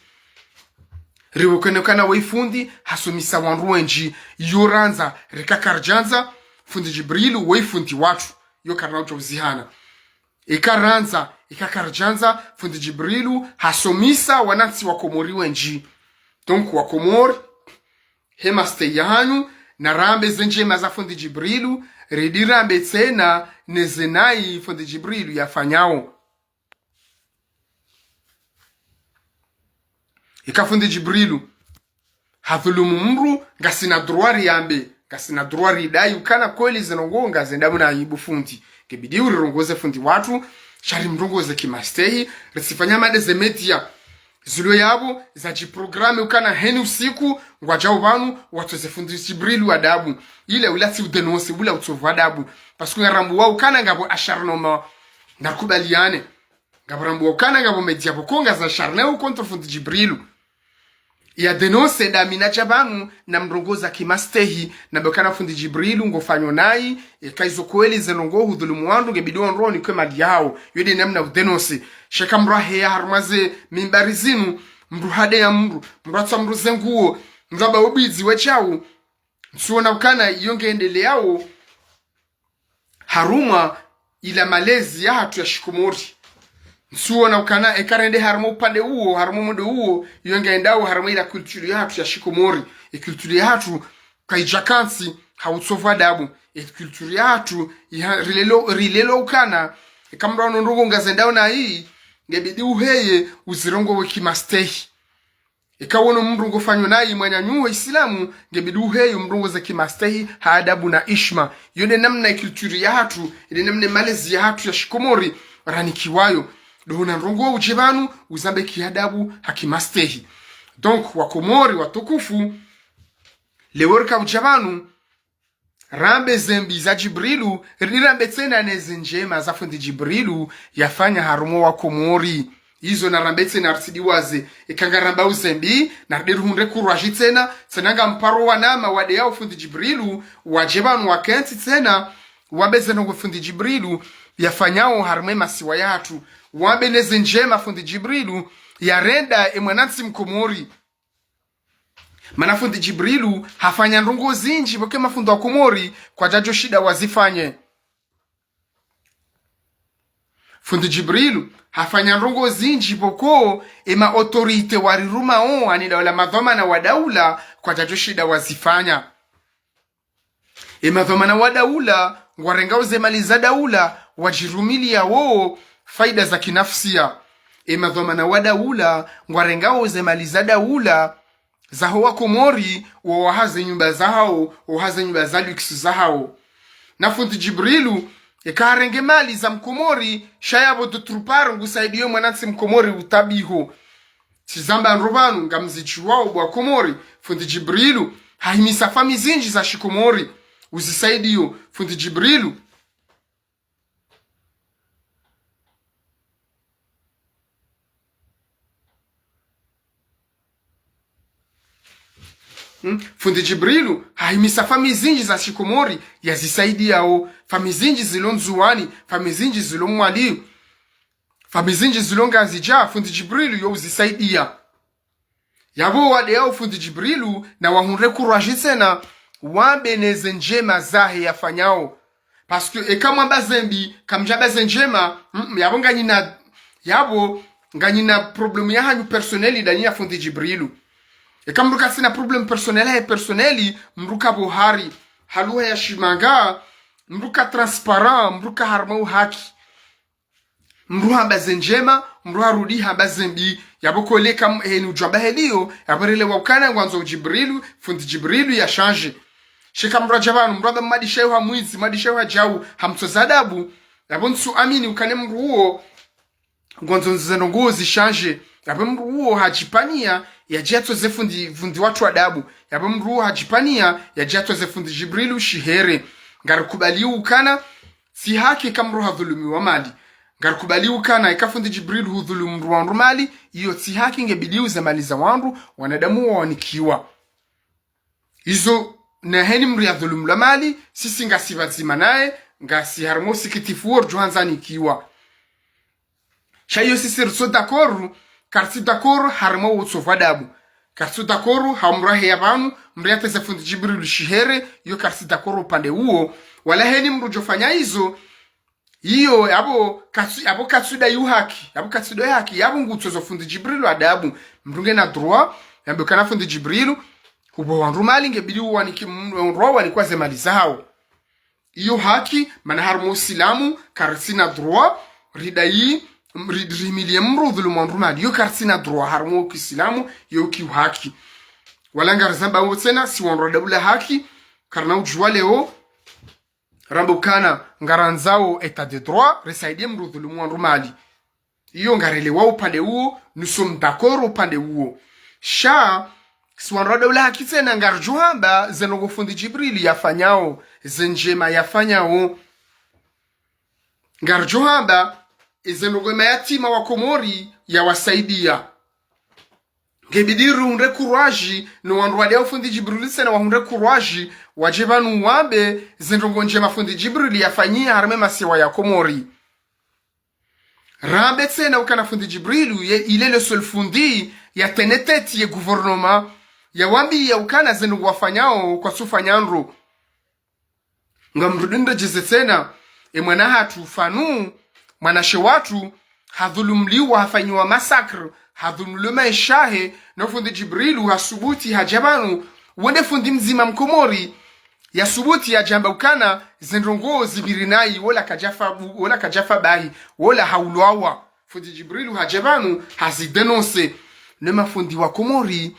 Riwekene ukana we fundi, hasomesa wandru wendji, iyo randza, rika karidjandza, fundi Djibrilu, we fundi watru, iyo karina udjo uzihana. Eka randza, eka karidjandza, fundi Djibrilu, hasomesa wanantsi wa Komori wendji. Donc, wa Komori, he mastehi yahanyu, narambe ze ndjema za fundi Djibrilu, ridi rambe tsena ne ze nayi fundi Djibrilu yafanyao. Eka fundi Djibrilu hadhulumu mndru, ngasina droit riyambe, ngasina droit ridai ukana kweli ze ndrongo ngazendao na aibu fundi. Ngebidi urirongoze fundi watru, sha rimrongoze kimastehi, ritsifanya made ze média zilo yapvo, zadjiprogramme ukana heni usiku, ngwadjao pvanu, watoze fundi Djibrilu adabu. Ile ula tsi udénoncer, ula utsovu adabu. Parce que ngarambuwa ukana ngapvo acharnement, nakubaliane. Ngapvo rambuwa ukana ngapvo média pvoko ngaza acharné contre fundi Djibrilu. Ya dénoncer de amina dja pvanu namrongoza kimastehi, nambe ukana fundi Djibrilu ngufanyo nayi, eka izo kweli ze ndrongo hudhulumu wandru ngebidi wandru wanikwe mali yahao. Iyo de namna udénoncer. Sha eka mndru haheya harumwa ze mimbari zinu, mndru hadeya mndru, mndru hatsa mndru ze nguo, Mramba ubidzi wetshawu. Ntsuona ukana iyo ngendeleyawo harumwa ila malezi yahatru ya shikomori. Ntsuona ukana eka rende harumwa upande uwo, harumwa mwendo uwo, iyo ngendawo harumwa ila culture yahatru ya shikomori. E culture yahatru kayidja kantsi ha utsovu adabu. E culture yahatru iha-, rilelo, rilelo ukana, eka mndru ono ndrongo ngazendao nayi, ngebidi uheye uzirongowe kimastehi. Eka wono mndru ngofanyo nayi mwananyaho Isilamu, ngebidi uheye umrongoze kimastehi ha adabu na ishma. Iyo nde namna e culture yahatru, nde namna e malezi yahatru ya shikomori ranikiwayo. Ndo na ndrongo udje pvanu, uzambe kiadabu ha kimastehi. Donc, wakomori watukufu, leo rika udja pvanu, rambe zembi za Djibrilu, rirambe tsena neze ndjema za fundi Djibrilu yafanya harumwa wakomori. Izo narambe tsena ritsidiwaze. Eka ngaramba uzembi, naridi rihundre courage tsena, tsena ngamparo wanama wade yao fundi Djibrilu, wadje pvanu wakentsi tsena, wambe ze ndrongo fundi Djibrilu yafanyao harumwa e masiwa yahatru. Wambe neze ndjema fundi Djibrilu yarenda e mwanantsi mkomori. Mana fundi Djibrilu hafanya ndrongo zindji pvoka e mafundi wa Komori kwadjadjo shinda wazifanye. Fundi Djibrilu hafanya ndrongo zindji pvoko e ma autorité warirumao, ani daula, madhwamana wa daula kwadjadjo shinda wazifanya. E madhwamana wa daula, ngwarengao ze mali za daula, wadjirumiliyawo faida za kinafsia. E madhwamana wa daula, ngwarengao ze mali za daula, zaho wakomori, wawaha ze nyumba zahao, wawaha ze nyumba za luxe zahao. Na fundi Djibrilu, eka harenge mali za mkomori, sha yapvo d'autre part ngusaidiyo mwanantsi mkomori utabiho. Tsizamba ndro pvanu ngamzidjuwao bo wakomori, fundi Djibrilu hahimisa fami zindji za shikomori uzisaidiyo. Fundi Djibrilu. Hmm? Fundi Djibrilu hahimisa fami zindji za shikomori yazisaidiyao. Fami zindji zilo Ndzuwani, fami zindji zilo Mwali, fami zindji zilo Ngazidja, fundi Djibrilu yo uzisaidiya. Yapvo wade yao fundi Djibrilu nawahundre courage tsena, wambe neze ndjema zahe yafanyao. Parce que eka mwamba zembi, kamdjamba ze ndjema, mm, yapvo nganyina, yapvo nganyina problème yahanyu personnel ndanyi ya fundi Djibrilu. Eka mndru katsina problème personnel yahe personnel, mndru kapvo hari, ha lugha ya shimanga, mndru ka transparent, mndru ka harumwa uhaki. Mndru hamba ze ndjema, mndru harudi hamba zembi. Yapvo kole kam-, heni udjwamba heliyo, yapvo relewa ukana ngwandzo u Djibrilu, fundi Djibrilu ya change. Sha eka mndru adja pvanu, mndru hamba madi shehu ha mwidzi, madi shehu ha djau, hamtsoza adabu. Yapvo ntsu amini ukana e mndru uwo, ngwandzo ndzize ndrongo zi change. Yapvo mndru uwo hadjipvaniya, yadje yatsoze fundi, fundi watru adabu. Yapvo mndru uwo hadjipvaniya, yadje yatsoze fundi Djibrilu shihere. Ngarikubaliyo ukana, tsi haki eka mndru hadhulumiwa mali. Ngarikubaliyo ukana eka fundi Djibrilu hudhulumu mndru wandru mali, iyo tsi haki, ngebidi uze mali za wandru, wanadamu wawanikiwa. Izo, na heni mndru yadhulumulwa mali, sisi ngasi pvadzima naye, ngasi harumwa usikitifu wo ridjo handza anikiwa. Sha iyo sisi ritso d'accord, karitsi d'accord harumwa wo utsovu adabu. Karitsi d'accord ha mndru aheya pvanu, mndru yateze fundi Djibrilu shihere, iyo karitsi d'accord upande uwo. Wala heni mndru djofanya izo, iyo, yapvo katsu-, yapvo katsuda yu haki, yapvo katsuda yu haki, yapvo ngutsozo fundi Djibrilu adabu. Mndru ngena droit, yambe ukana fundi Djibrilu, hupvo wandru mali ngebidi uwaniki-, m-, wandru wawanikwa ze mali zahao. Iyo haki, mana harumwa usilamu, karitsina droit, ridayi, m-, ri-, rihimiliye mndru udhulumu wandru mali. Iyo karitsina droit, harumwa ukisilamu, iyo ki uhaki. Wala ngarizamba wo tsena, si wandru wa daula haki, karina udjuwa leo, rambe ukana ngarandzao état de droit, risaidiye mndru udhulumu wandru mali. Iyo ngarelewa upande uwo, nous sommes d'accord upande uwo. Sha, si wandru wa daula haki tsena ngaridjo hamba ze ndrongo fundi Djibrilu yafanyao, ze ndjema yafanyao. Ngaridjo hamba, eze ndrongo e mayatima wa Komori yawasaidiya. Ngebidi rihundre courage, no wandru wade yao fundi Djibrilu tsena wahundre courage, wadje pvanu wambe ze ndrongo ndjema fundi Djibrilu yafanyiya harumwa e masiwa ya Komori. Rambe tsena ukana fundi Djibrilu, ye, il est le seul fundi ya tenir tête ye gouvernement. yawambiya ukana ze ndrongoo wafanyao kwatsufanya ndro. Ngamrudi niredjeze tsena, e mwana hatru Fanu, mwanamshe watru, hadhulumliwa, hafanyiwa massacre, hadhulumliwa maesha yahe, no fundi Djibrilu hasubuti hadja pvanu, wende fundi mdzima mkomori, yasubuti yadje yambe ukana ze ndrongoo zipviri nayi, wola kadjafa bu-, wola kadjafa bahi, wola haulwawa. Fundi Djibrilu hadja pvanu, hazidénoncer. Ne mafundi wa Komori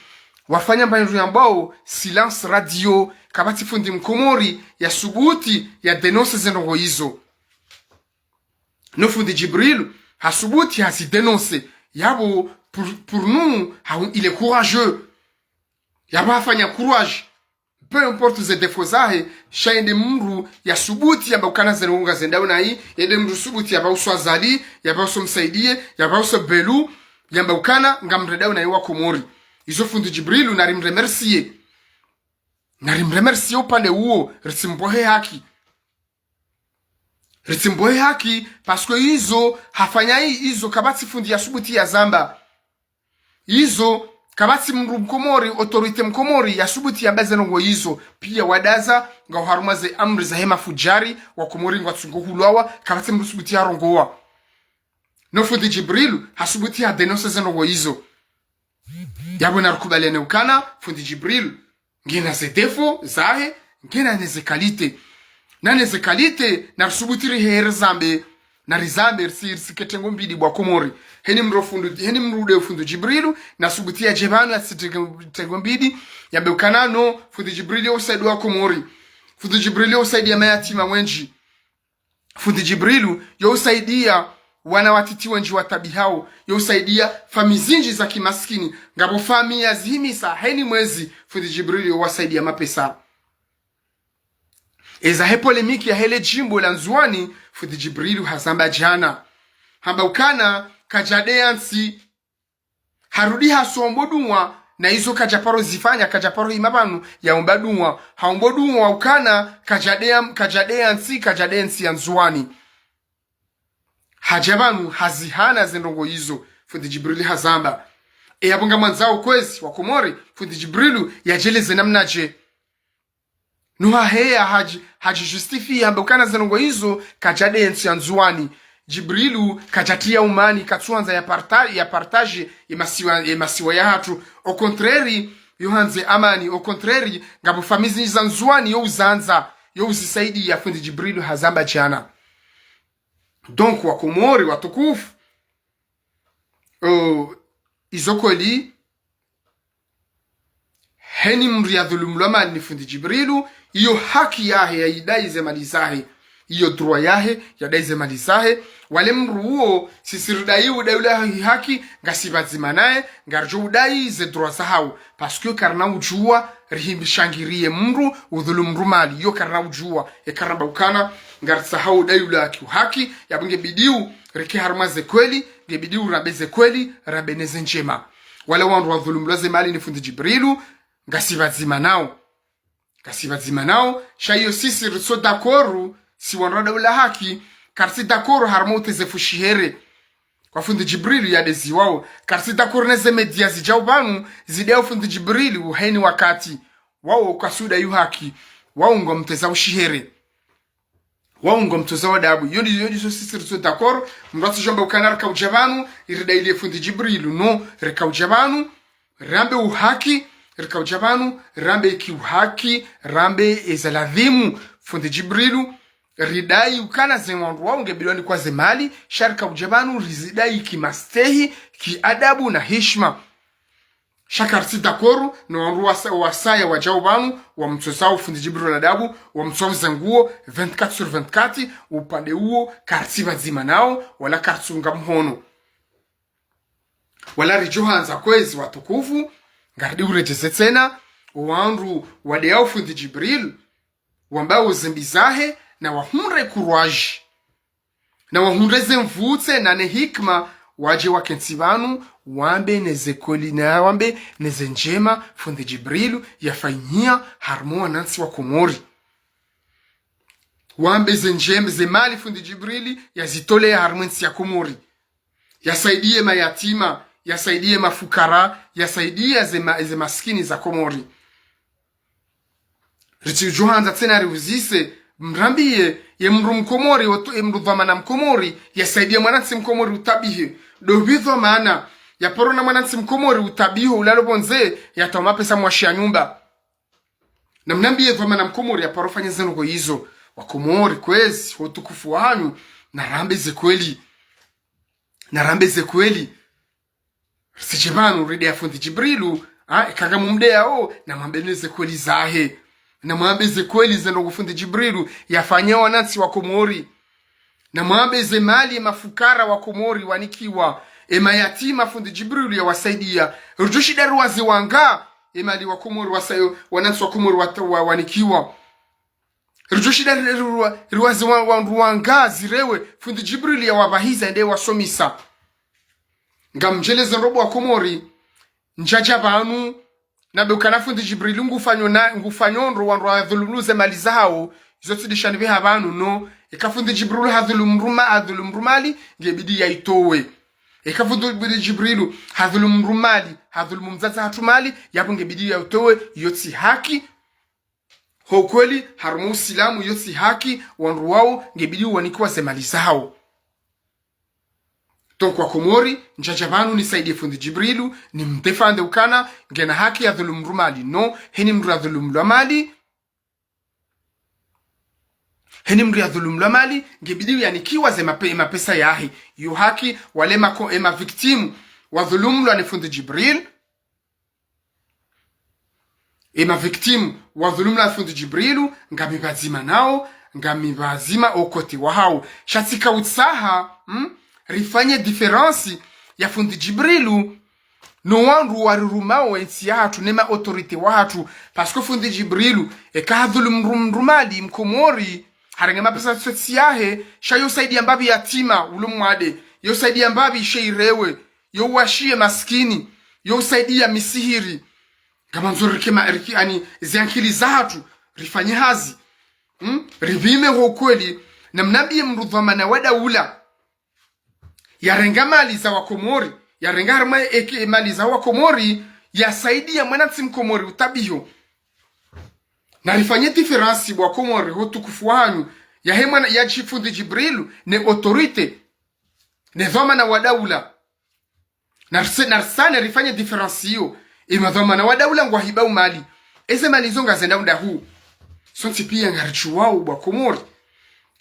wafanya mbandru yambwao silence radio, kapvatsi fundi mkomori yasubuti yadénoncer ze ndrongoo izo. No fundi Djibrilu hasubuti hazidénoncer. Yapvo pour, pour nous, ha, il est courageux. Yapvo hafanya courage. Peu importe ze défauts zahe, sha yende mdru yasubuti yambe ukana ze ndrongoo ngazendao nayi, yende mdru subuti yapvauso Azali, yapvauso Msaidie, yapvauso Belu, yambe ukana ngamrendao nayi wa Komori. Izo fundi Djibrilu narimremercier. Narimremercier upande uwo, ritsimbohe haki. Ritsimbohe haki, parce que izo hafanya i-, izo kapvatsi fundi yasubuti yazamba. Izo kapvatsi mdru mkomori, autorité mkomori yasubuti yambe ze ndrongoo izo. Piya wadaza, ngwao harumwa ze amri zahe mafudjari, wa Komori ngwatsungo hulwawa, kapvatsi mdru subuti yarongowa. No fundi Djibrilu hasubuti hadénoncer ze ndrongoo izo. Yapvo narikubaliane ukana fundi Djibrilu ngena ze défauts zahe, ngena ne ze qualités. Na ne ze qualités, narisubuti rihe rizambe. Narizambe, ritsi, ritsiketsi ngo mbili bwa Komori. Heni mdru fundi, heni mdru nde fundi Djibrilu, nasubuti yadje pvanu, yatsiketsi ngo mbili, yambe ukana no, fundi Djibrilu yo usaidia wa Komori. Fundi Djibrilu yo usaidia mayatima wendji. Fundi Djibrilu yo usaidia wana watiti wendji watabihao, yo usaidia famiyi zindji za kimaskini. Ngapvo famiyi yazihimisa heni mwezi, fundi Djibrilu yo wasaidia mapesa. Eza he polémique yahe le djimbo la Ndzuwani, fundi Djibrilu hazamba djana. Hamba ukana kadjadeya ntsi. Harudi hasombo dunwa, na izo kadjaparo zifanya, kadjaparo hima pvanu yaomba dunwa. Haombo dunwa ukana kadjadeya, kadjadeya ntsi, kadjadeya ntsi ya Ndzuwani. Hadja pvanu hazihana ze ndrongoo izo, fundi Djibrilu hazamba. E yapvo ngamwandzao kwezi wa Komori, fundi Djibrilu yadjeleze namnadje. No haheya hadji, hadji justifier, hamba ukana ze ndrongoo izo kadjadeya ntsi ya Ndzuwani. Djibrilu kadjatiya umani, katsuandza ya parta-, ya partage ye masiwa, ye masiwa yahatru. Au contraire, yo handze amani. Au contraire, ngapvo famiyi zindji za Ndzuwani yo uzandza, yo uzisaidia, fundi Djibrilu hazamba djana. Donc, wa Komori watukufu, euh, izo kweli, heni mdru yadhulumulwa mali ni fundi Djibrilu, iyo haki yahe yayidai ze mali zahe. Iyo droit yahe yadai ze mali zahe. Wale mdru uwo, sisi ridai udai ula haki, ngasi pvadzima naye, ngaridjo udai ze droit zahao. Parce que karina udjuwa, rihimbi shangiriye mdru, udhulumu mdru mali, iyo karina udjuwa. E karina mba ukana, ngaritsahao udai ula haki, haki, yapvo nge bidiu, rike harumwa ze kweli, nge bidiu rambe ze kweli, rambe ne ze ndjema. Wala wandru wadhulumulwa ze mali ni fundi Djibrilu, ngasi pvadzima nao. Ngasi pvadzima nao, sha iyo sisi ritso d'accord, si wandru wa daula haki, karitsi d'accord harumwa uteza fushihele. Kwa fundi Djibrilu yadeziwao, karitsi d'accord ne ze média zidjao pvanu, zidao fundi Djibrilu heni wakati. Wao kwatsu udai yo haki, wao ngwamteza ushihele. Wao ngwamtozao adabu. Iyo ndi, iyo ndizo sisi ritso d'accord. Mdru atsidjo amba ukana rika udja pvanu, iridai le fundi Djibrilu. No, rika udja pvanu, rambe uhaki, rika udja pvanu, rambe ki uhaki, rambe eza ladhimu. Fundi Djibrilu, ridai ukana ze wandru wao nge bidiu wanikwa ze mali, sha rika udja pvanu, rizidai ki mastehi, ki adabu na hishma. Sha karitsi d'accord, no wandru wasa-, wasaya wadjao pvanu, wamtsozao fundi Djibrilu adabu, wamtsozao ze nguo, vingt-quatre sur vingt-quatre, upande uwo, karitsi pvadzima nao, wala karitsi unga mhono. Wala ridjo handza kwezi watukufu, ngaridi uredjeze tsena, wandru wadeao fundi Djibrilu, wambao ze mbi zahe, na wahundre courage. Na wahundre ze mvutse na ne hikima, wadje wakentsi pvanu, wambe ne ze kweli na wambe ne ze ndjema fundi Djibrilu yafanyia harumwa wanantsi wa Komori. Wambe ze ndjema, ze mali fundi Djibrilu yazitolea harumwa entsi ya Komori. Yasaidie mayatima, yasaidiye mafukara, yasaidiye ze ma-, ze maskini za Komori. Ritsidjohandza tsena riuzise, mrambiye, ye mdru mkomori, woto, ye mdru dhwamana mkomori, yasaidiye mwanantsi mkomori utabihe. Ndo pvi dhwamana, yaparo ona mwanantsi mkomori utabiho ulalo pvondze, yatowa mapesa mwashiya nyumba. Namnambiye dhwamana mkomori yaparo fanya ze ndrongoo izo. Wakomori, kwezi, ho utukufu wahanyu, narambe ze kweli. Narambe ze kweli. Ritsidje pvanu rideya fundi Djibrilu, ha, eka ngamumdeyao, namwambe ne ze kweli zahe. Namwambe ze kweli ze ndrongoo fundi Djibrilu yafanya wanantsi wa Komori. Namwambe ze mali mafukara wa Komori wanikiwa. E mayatima fundi Djibrilu yawasaidiya. Ridjoshinda riwaze wanga, e mali wa Komori wasa-, wanantsi wa Komori wata-, wa-, wanikiwa. Ridjoshinda ri-, ri-, ri-, riwaze wa-, wandru wanga zirewe, fundi Djibrilu yawapvahiza ende wasomesa. Ngamdjeleze ndro bo Wakomori, ndjadja pvanu, nambe ukana fundi Djibrilu ngufanyo na, ngufanyo ndro wandru wadhulumu ze mali zahawo, izo tsi ndishani pveha pvanu, no. Eka fundi Djibrilu hadhulumu mdru ma-, hadhulumu mdru mali, ngebidi yaitowe. Eka fundi Djibrilu hadhulumu mdru mali, hadhulumu mdzadze hatru mali, yapvo ngebidi yaitowe, iyo tsi haki. Ho kweli, harumwa Usilamu, iyo tsi haki, wandru wawo, ngebidi wanikiwa ze mali zahawo. Donc Wakomori, ndjadja pvanu nisaidiye fundi Djibrilu, nimdéfende ukana, ngena haki yadhulumu mdru mali, no, heni mdru yadhulumulwa mali, heni mdru yadhulumulwa mali, ngebidi yanikiwa ze mape-, mapesa yahe. Iyo haki, wale mako-, e mavictimes, wadhulumulwa ni fundi Djibrilu, e mavictimes wadhulumulwa fundi Djibrilu, ngami pvadzima nawo, ngami pvadzima o côté wahawo. Sha tsika utsaha, hmm? Rifanye différence ya fundi Djibrilu, no wandru warirumao entsi yahatru, ne ma autorités wahatru. Parce que fundi Djibrilu, eka hadhulumu mdru, mdru mali, Mkomori, harenge mapesa tsi yahe, sha yo usaidiya mbapvi yatima, ulo mwade, yo usaidiya mbapvi she irewe, yo uwashiye maskini, yo usaidiya misihiri. Ngamandzo rike ma-, rike ani ze ankili zahatru, rifanye hazi. Hmm? Ripvime ho kweli, namnambiye mdru dhwamana wa daula yarenga mali za Wakomori, yarenga harumwa eke mali za Wakomori, yasaidiya mwanantsi Mkomori utabiho. Narifanye différence bo Wakomori, ho utukufu wahanyu, yahe mwana, ya dji-, fundi Djibrilu, ne autorité, ne dhwamana wa daula. Narise-, narisane rifanye différence iyo. E madhwamana wa daula ngwahibao mali. Eze mali izo ngazendao ndahu? Sontsi piya ngaridjuwao bo Wakomori.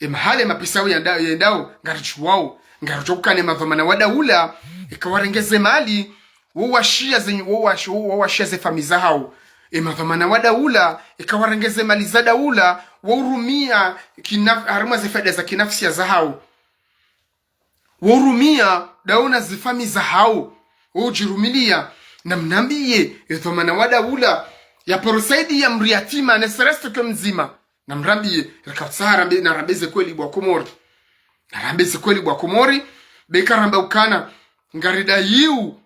E mahala e mapesa yawo yenda-, yendao ngaridjuwao. Ngaridjuwa ukana e madhwamana wa daula, eka warenge ze mali, wo uwashiya ze, wo uwashi-, wo uwashiya ze famiyi zahawo. E madhwamana wa daula, eka warenge ze mali za daula, wo urumia kinaf-, harumwa ze faida za kinafsiya zahawo. Wo urumia ndawo na ze famiyi zahawo, wo udjirumiliya. Namnambiye, e dhwamana wa daula, yaparo saidiya mdru yatima, ne serait-ce que mdzima. Namrambiye, rika utsaha rambe, narambe ze kweli bo Wakomori. Narambe ze kweli bo Wakomori, be eka ramba ukana, ngaridayiwo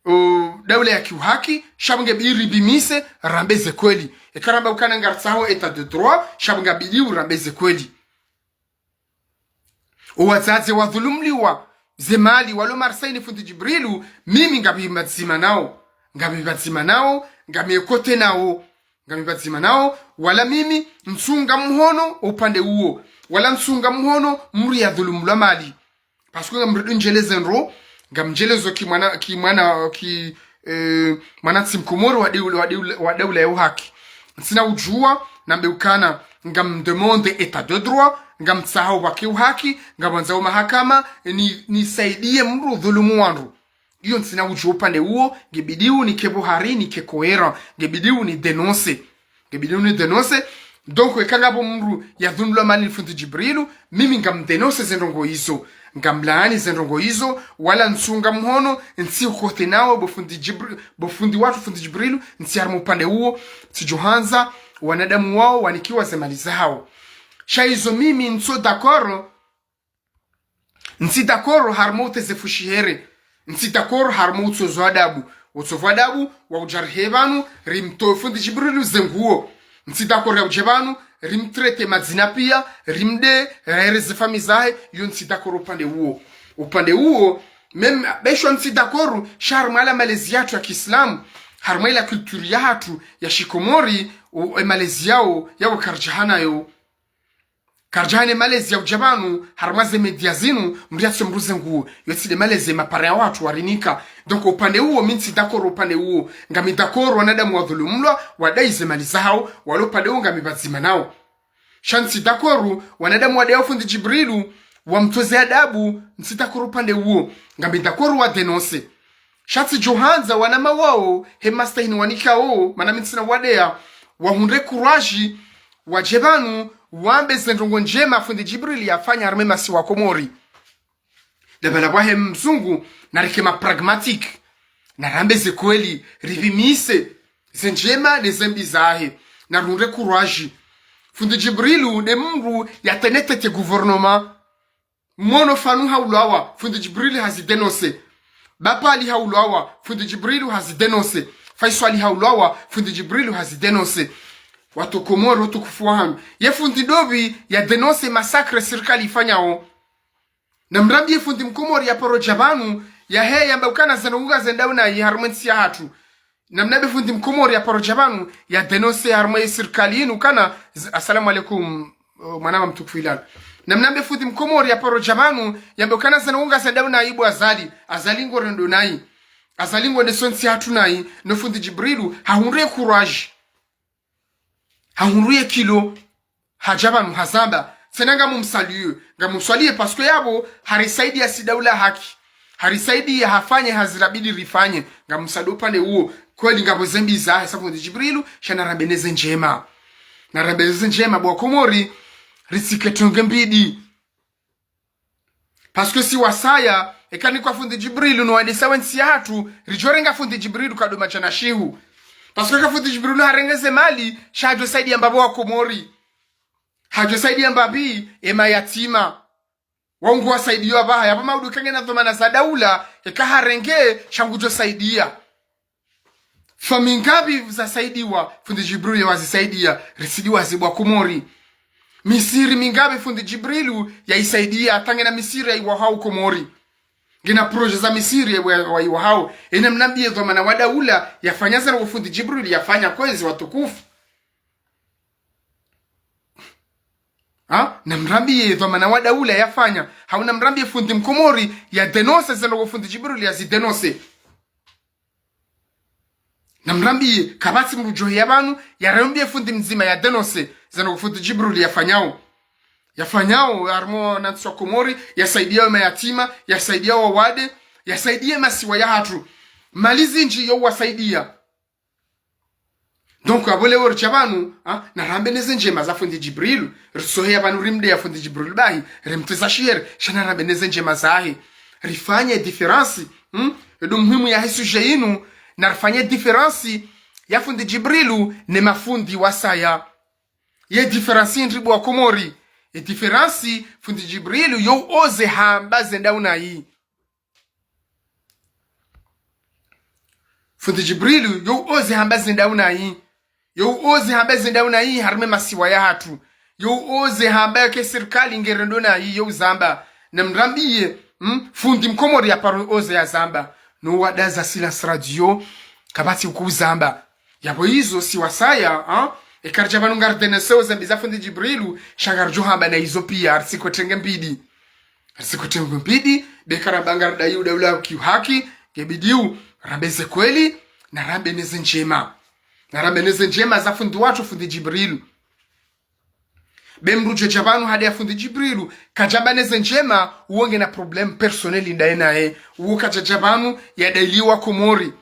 o, daula ya kiuhaki, sha pvo ngebidi ripvimise, rambe ze kweli. Eka ramba ukana ngaritsaho état de droit, sha pvo ngabidi urambe ze kweli. O wadzadze wadhulumliwa ze mali, walo marsayini fundi Djibrilu, mimi ngami pvadzima nawo. Ngami pvadzima nawo, ngami e côté nawo. Ngami pvadzima nawo, wala mimi ntsunga mhono upande uwo. Wala ntsunga mhono mdru yadhulumulwa mali. Parce que ngamridu ndjeleze ndro, ngamdjelezo ki mwana, ki mwana, ki, eh, mwanantsi Mkomori wa daula, wa daula, wa daula ya uhaki. Ntsina udjuwa, nambe ukana, ngamdemande état de droit, ngamtsaha upvake uhaki, ngamwandzao mahakama, ni, nisaidiye mdru dhulumu wandru. Iyo ntsina udjuwa upande uwo, ngebidi unike pvohari, nike cohérent, ngebidi unidénonce. Ngebidi unidénonce. Donc, eka ngapvo mdru yadhulumulwa mali ni fundi Djibrilu, mimi ngamdénonce ze ndrongoo izo. Ngamlaani ze ndrongoo izo, wala ntsunga mhono, ntsi côté nawo, bo fundi Djibri-, bo fundi watru fundi Djibrilu, ntsi harumwa upande uwo, tsidjohandza wanadamu wawo wanikiwa ze mali zahawo. Sha izo mimi ntso d'accord, ntsi d'accord harumwa uteze fushihere. Ntsi d'accord harumwa utsovu adabu. Utsovu adabu, wa udjarihe pvanu, rimtowe fundi Djibrilu ze nguo. Ntsi d'accord ya udje pvanu, rimtraite madzina piya, rimdeye, rahere ze famiyi zahe, iyo ntsi d'accord upande uwo. Upande uwo, même, be sha ntsi d'accord, sha harumwa la malezi yatru ya kiislamu, harumwa la culture yahatru ya shikomori, o, e malezi yawo, yawo karidjahanayo. Karidjahane malezi ya udja pvanu, harumwa ze média zinu, mndru yatso mruze nguo. Yo tsi nde malezi ya mapare ya watru warinika. Donc, upande uwo, mi ntsi d'accord upande uwo. Ngami d'accord wanadamu wadhulumulwa, wadai ze mali zahawo, walo upande uwo ngami pvadzima nawo. Sha ntsi d'accord, wanadamu wadai fundi Djibrilu, wamtoze adabu, ntsi d'accord upande uwo. Ngami d'accord wa dénoncer. Sha tsidjo handza wanama wawo, he mastehi ni wanikawo, mana mi ntsina wadai, wahundre courage, wadje pvanu, wambe ze ndrongo ndjema fundi Djibrilu yafanya harumwa e masiwa Komori. Dabala pvwahe mzungu, narike ma pragmatique. Narambe ze kweli, ripvimise, ze ndjema ne ze mbi zahe. Narihundre courage. Fundi Djibrilu nde mndru yatenetete gouvernement. Mwono Fanu haulwawa, fundi Djibrilu hazi dénoncer. Bapali haulwawa, fundi Djibrilu hazi dénoncer. Faiswali haulwawa, fundi Djibrilu hazi dénoncer. Watru Komori, watukufu wahangu. Ye fundi Dobi ya dénoncer massacre sirikali ifanyawo. Namrambiye fundi mkomori ya paro dja pvanu, yahe yamba ukana zanu unga zendao nayi harumwa e ntsi yahatru. Namnambe fundi mkomori ya paro dja pvanu, ya dénoncer harumwa e sirikali inu kana, z-, assalamu alaikum, o, mwana wa mtukufu Ilal. Namnambe fundi mkomori ya paro dja pvanu, yamba ukana zanu unga zendao nayi bo Azali, Azali ngo rendo nayi. Azali ngo nde so ntsi yahatru nayi, no fundi Djibrilu, hahundre courage. Hahundru ye kilo, hadja pvanu hazamba, tsena ngamumsaluer, ngamumswaliye parce que yapvo, harisaidiya si daula haki. Harisaidiya hafanye hazi labidi rifanye, ngamumsaluer upande uwo, kweli ngapvo ze mbi zahe sa fundi Djibrilu, sha narambe ne ze ndjema. Narambe ne ze ndjema bo Wakomori, ritsike tenge mbidi. Parce que si wasaya, eka ni kwa fundi Djibrilu no wandisa we ntsi yahatru, ridjo renga fundi Djibrilu kado madjana shihu. Parce que eka fundi Djibrilu harenge ze mali, sha hadjo saidiya mbapvi Wakomori. Hadjo saidiya mbapvi e mayatima. Wao ngwasaidiyo apvaha, yapvo maudu kangena dhwamana za daula, eka harenge, sha ngudjo saidiya. Famiyi ngapvi zasaidiwa, fundi Djibrilu wazisaidiya, risidi wazibu wa Komori. Misiri mingapvi fundi Djibrilu yaisaidiya, hata ngena misiri yaiwahao Komori. Ngena projet za misiri ya, wa, waiwahao. Ena mnambiye dhwamana wa daula, yafanya zana wo fundi Djibrilu yafanya kwezi watukufu. Ha? Namrambiye dhwamana wa daula yafanya. Hau namrambiye fundi mkomori ya dénoncer zana wo fundi Djibrilu yazi dénoncer. Namrambiye, kapvatsi mdru djoheya pvanu, yarambiye fundi mdzima ya dénoncer, zana wo fundi Djibrilu yafanyao. Yafanyao, harumwa na ntsi wa Komori, yasaidiyao mayatima, yasaidiyao wawade, yasaidiye masiwa yahatru. Mali zindji yo wasaidiya. Donc, apvo leo ridja pvanu, ha, narambe ne ze ndjema za fundi Djibrilu, ritsoheya pvanu rimdeya fundi Djibrilu bahi, rimteza shihere, sha narambe ne ze ndjema zahe. Rifanye différence, hmm? Edo muhimu yahe sujet inu, narifanye différence ya fundi Djibrilu ne mafundi wasaya. Ye différence ndri bo Wakomori. Ye différence fundi Djibrilu yo oser hamba zendao nayi. Fundi Djibrilu, yo oser hamba zendao nayi. Yo oser hamba zendao nayi, harumwa e masiwa yahatru. Yo oser hamba ke sirikali ngerendo nayi, yo uzamba. Namrambiye, hmm? Fundi mkomori ya paro oser yazamba. No wadaza silence radio, kapvatsi uku uzamba. Yapvo izo si wasaya, ha? Eka ridja pvanu ngari dénoncer ze mbi za fundi Djibrilu, sha ngaridjo hamba na izo piya, ritsikwe tenge mbidi. Ritsikwe tenge mbidi, be eka ramba ngaridayo daula ki haki, ngebidi u, rambe ze kweli, narambe ne ze ndjema. Narambe ne ze ndjema za fundi watru fundi Djibrilu. Be mdru djo dja pvanu hadeya fundi Djibrilu, kadjamba ne ze ndjema, uwo ngena problème personnel ndaye naye. Uwo kadja dja pvanu, yadailiwa Komori.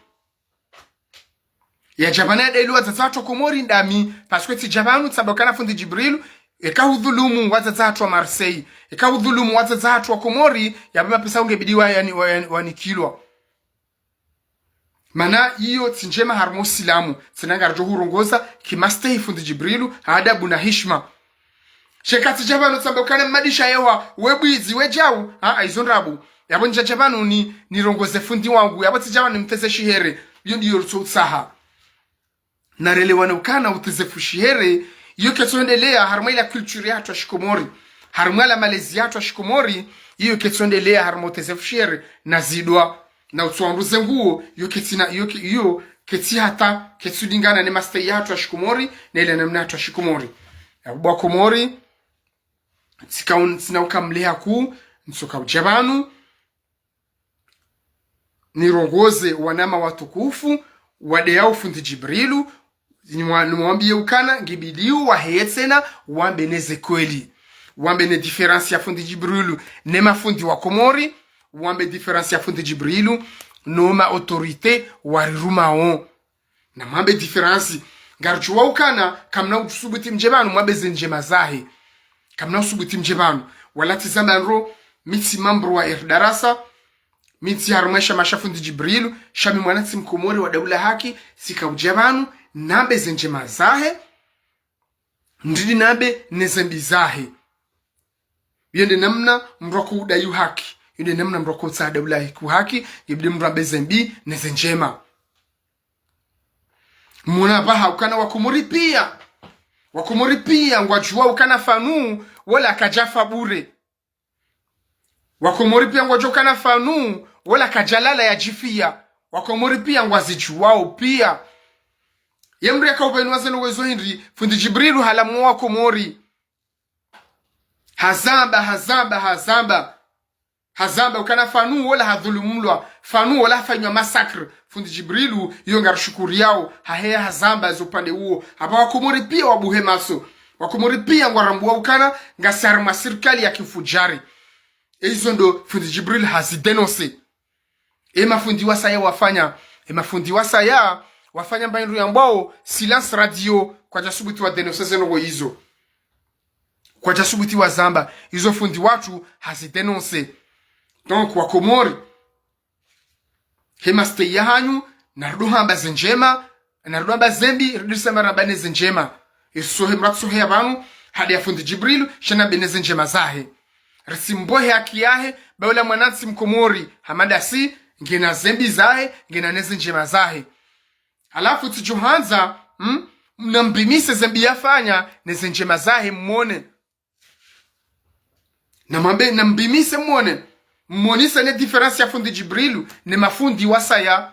Yadja pvanu yadailiwa wadzadze hatru wa Komori ndami, parce que tsidja pvanu tsamba ukana fundi Djibrilu, eka hudhulumu wadzadze hatru wa Marseille, eka hudhulumu wadzadze hatru wa Komori, yapvo mapesa ungebidi wa yani, wa yani, wanikilwa. Mana iyo tsi ndjema harumwa usilamu, tsena ngaridjo hurongoza, kimastehi fundi Djibrilu, adabu na hishma. Sha eka tsidja pvanu tsamba ukana mmadisha yewa, we bwizi, we djau, ha, ha, izo ndrabo. Yapvo ndjadja pvanu ni, nirongoze fundi wangu, yapvo tsidja pvanu nimteze shihere, iyo ndiyo ritso utsaha. Narelewane ukana uteze fu shihere, iyo ketso endeleya, harumwa ila culture yahatru ya shikomori, harumwa la malezi yahatru ya shikomori, Iyo ketsi ondeleya harumwa uteze fushere na zidwa na utsuwa ndru ze nguo, iyo ketsi na, iyo ke-, iyo ketsi hata, ketsi ulingana ne mastehi yahatru ya shikomori, ne ile namna yahatru ya shikomori. Yapvo bo wakomori, tsika un-, tsina ukamleha ku, ntsoka udja pvanu, nirongoze wananya watukufu, wadeyao fundi Djibrilu, nimwa-, nimwambiye ukana, ngibidiyo waheye tsena, wambe ne ze kweli. Wambe ne différence ya fundi Djibrilu, ne mafundi wa Komori, wambe différence ya fundi Djibrilu, no ma autorité, warirumao. Na mwambe différence. Ngaridjuwa ukana, kamna usubuti mdje pvanu, mwambe ze ndjema zahe. Kamna usubuti mdje pvanu. Wala tsi zamba ndro, mi tsi membre wa R D R S, mi tsi harumwa eshama sha fundi Djibrilu, sha mi mwanantsi mkomori wa daula haki, tsika udja pvanu, nambe ze ndjema zahe, ndidi nambe ne ze mbi zahe. Iyo nde namna mndru ako udayi uhaki. Iyo nde namna mndru ako utsaha daula haki uhaki, yibidi mndru ambe ze mbi ne ze ndjema. Muna pvaha ukana wakomori piya. Wakomori piya ngwadjuwa ukana Fanu, wola kadjafa bure. Wakomori piya ngwadjuwa ukana Fanu, wola kadjalala yadjifiya. Wakomori piya ngwazidjuwao piya. Ye mndru yaka upvenu wa ze ndrongo izo hindri, fundi Djibrilu halamu wakomori. Hazamba, hazamba, hazamba. Hazamba, ukana Fanu wola hadhulumulwa, Fanu wola hafanywa massacre. Fundi Djibrilu, iyo ngarishukuriyao, haheya hazamba zo upande uwo. Apva wakomori piya wabuhe matso. Wakomori piya ngwarambuwa ukana, ngasi harumwa sirikali ya kifujari. E izo ndo fundi Djibrilu hazi dénoncer. E mafundi wasaya wafanya, e mafundi wasaya wafanya mba hindru yambwao silence radio, kwadjasubuti wa dénoncer ze ndrongo izo. Kwadjasubuti wazamba, izo fundi watru hazi dénoncer. Donc, wakomori, he mastehi yahanyu, narudu hamba ze ndjema, narudu hamba ze mbi, rudi sema ramba ne ze ndjema. Isohe mratsohe ya pvanu, hadi ya fundi Djibrilu, sha nambe ne ze ndjema zahe. Risimbohe haki yahe, ba ula mwanantsi mkomori, hama ndasi, ngena ze mbi zahe, ngena ne ze ndjema zahe. Halafu tsidjo handza, mm, nambimise ze mbi yafanya, ne ze ndjema zahe mmone. Namwambe, nambimise mmone. Mmonise ne différence ya fundi Djibrilu, ne mafundi wasaya.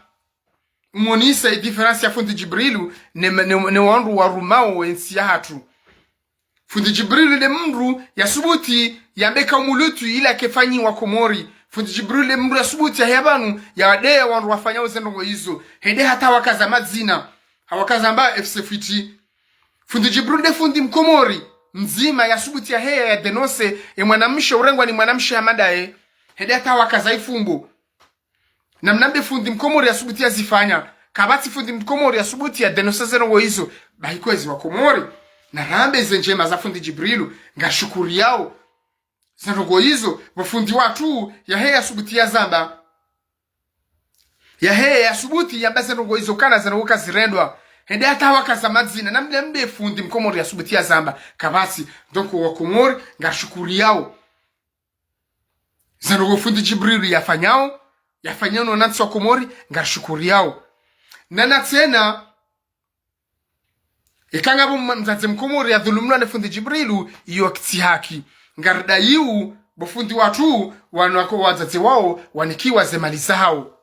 Mmonise différence ya fundi Djibrilu, ne, ne, ne wandru warumao entsi yahatru. Fundi Djibrilu nde mndru yasubuti yambe kaumu Lutu ila kefanyiwa Komori. Fundi Djibrilu nde mndru yasubuti yaheya pvanu yawadeya wandru wafanyao ze ndrongo izo. Hende hata hawakaza madzina. Hawakaza mba F C Fiti. Fundi Djibrilu nde fundi mkomori mdzima yasubuti yaheya ya dénoncer ye mwanamshe urengwa ni mwanamshe hama ndaye. Hende hata hawakaza ifumbo. Namnambe fundi mkomori yasubuti yazifanya. Kapvatsi fundi mkomori yasubuti ya dénoncer ze ndrongo izo. Bahi kwezi wakomori, narambe ze ndjema za fundi Djibrilu, ngarishukuriyao. Ze ndrongo izo, pvo fundi watru, yaheya yasubuti yazamba. Yaheya yasubuti yamba ze ndrongo izo kana ze ndrongo kazirendwa. Hende hata hawakaza madzina, namnambe fundi mkomori yasubuti yazamba. Kapvatsi, donc wakomori, ngarishukuriyao. Ze ndrongo fundi Djibrilu yafanyao, yafanyao no wanantsi wa Komori, ngarishukuriyao. Na, na tsena, eka ngapvo mma-, mdzadze mkomori yadhulumulwa ne fundi Djibrilu, iyo ketsi haki. Ngaridayiu, bo fundi watru, wanu wako wadzadze wao, wanikiwa ze mali zahao.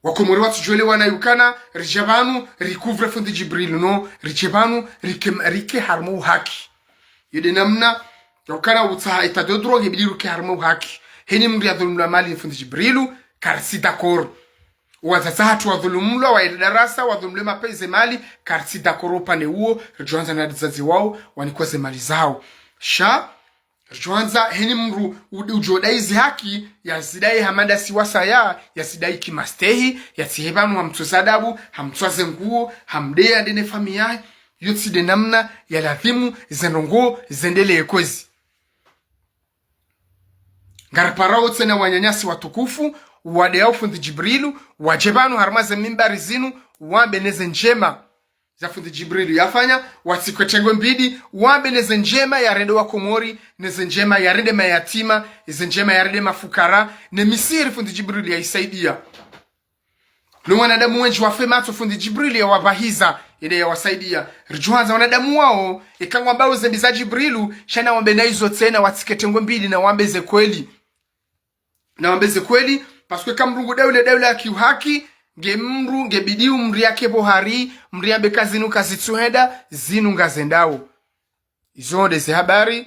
Wakomori watsudjuwa wana ukana, ridje pvanu, ri couvre fundi Djibrilu, no, ridje pvanu, rike, rike harumwa uhaki. Iyo nde namna, ya ukana utsaha état de droit, yibidi rike harumwa uhaki. Heni mndru yadhulumulwa mali fundi Djibrilu, karitsi d'accord. Wadzadze hatru wadhulumulwa, wa R D R S, wadhulumulwa mapesa mali, karitsi d'accord upande uwo, ridjo handza na wadzadze wao, wanikwe ze mali zao. Sha, ridjo handza heni mndru ud-, udjo dayi ze haki, yazidayi hama ndasi wasaya, yazidayi kimastehi, yatsihe pvanu hamtsoza adabu, hamtsoza ze nguo, hamdeya nde ne famiyi yahe, iyo tsi nde namna ya ladhimu ze ndrongo zendeleye kwezi. Ngariparao tsena wananyasi watukufu, wadeyao fundi Djibrilu, wadje pvanu harumwa ze mimbari zinu, wambe ne ze ndjema za fundi Djibrilu yafanya, watsikwe tengwe mbidi, wambe ne ze ndjema yarende wakomori, ne ze ndjema yarende mayatima, ze ndjema yarende mafukara, ne misihiri fundi Djibrilu yaisaidia. No wanadamu wendji wafe matso fundi Djibrilu yawapvahiza, inde yawasaidia. Ridjuhandza wanadamu wao, eka ngwambao zembi za Djibrilu, sha nawambe na izo tsena, watsike tengo mbili, nawambe ze kweli. Nawambe ze kweli, parce que eka mdru ngu daula, daula ya kiuhaki, nge mdru, nge bidi mdru yake pvo hari, mdru yambe ka zinu kazitsuhenda, zinu ngazendao. Izo nde ze habari,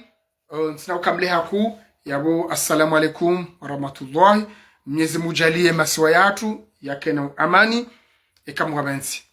eh, ntsina ukamle haku, yapvo, assalamu alaikum warahmatullahi. Mnyezi Mungu yadjaaliye masiwa yatru yakena amani, eka mgwabentsi.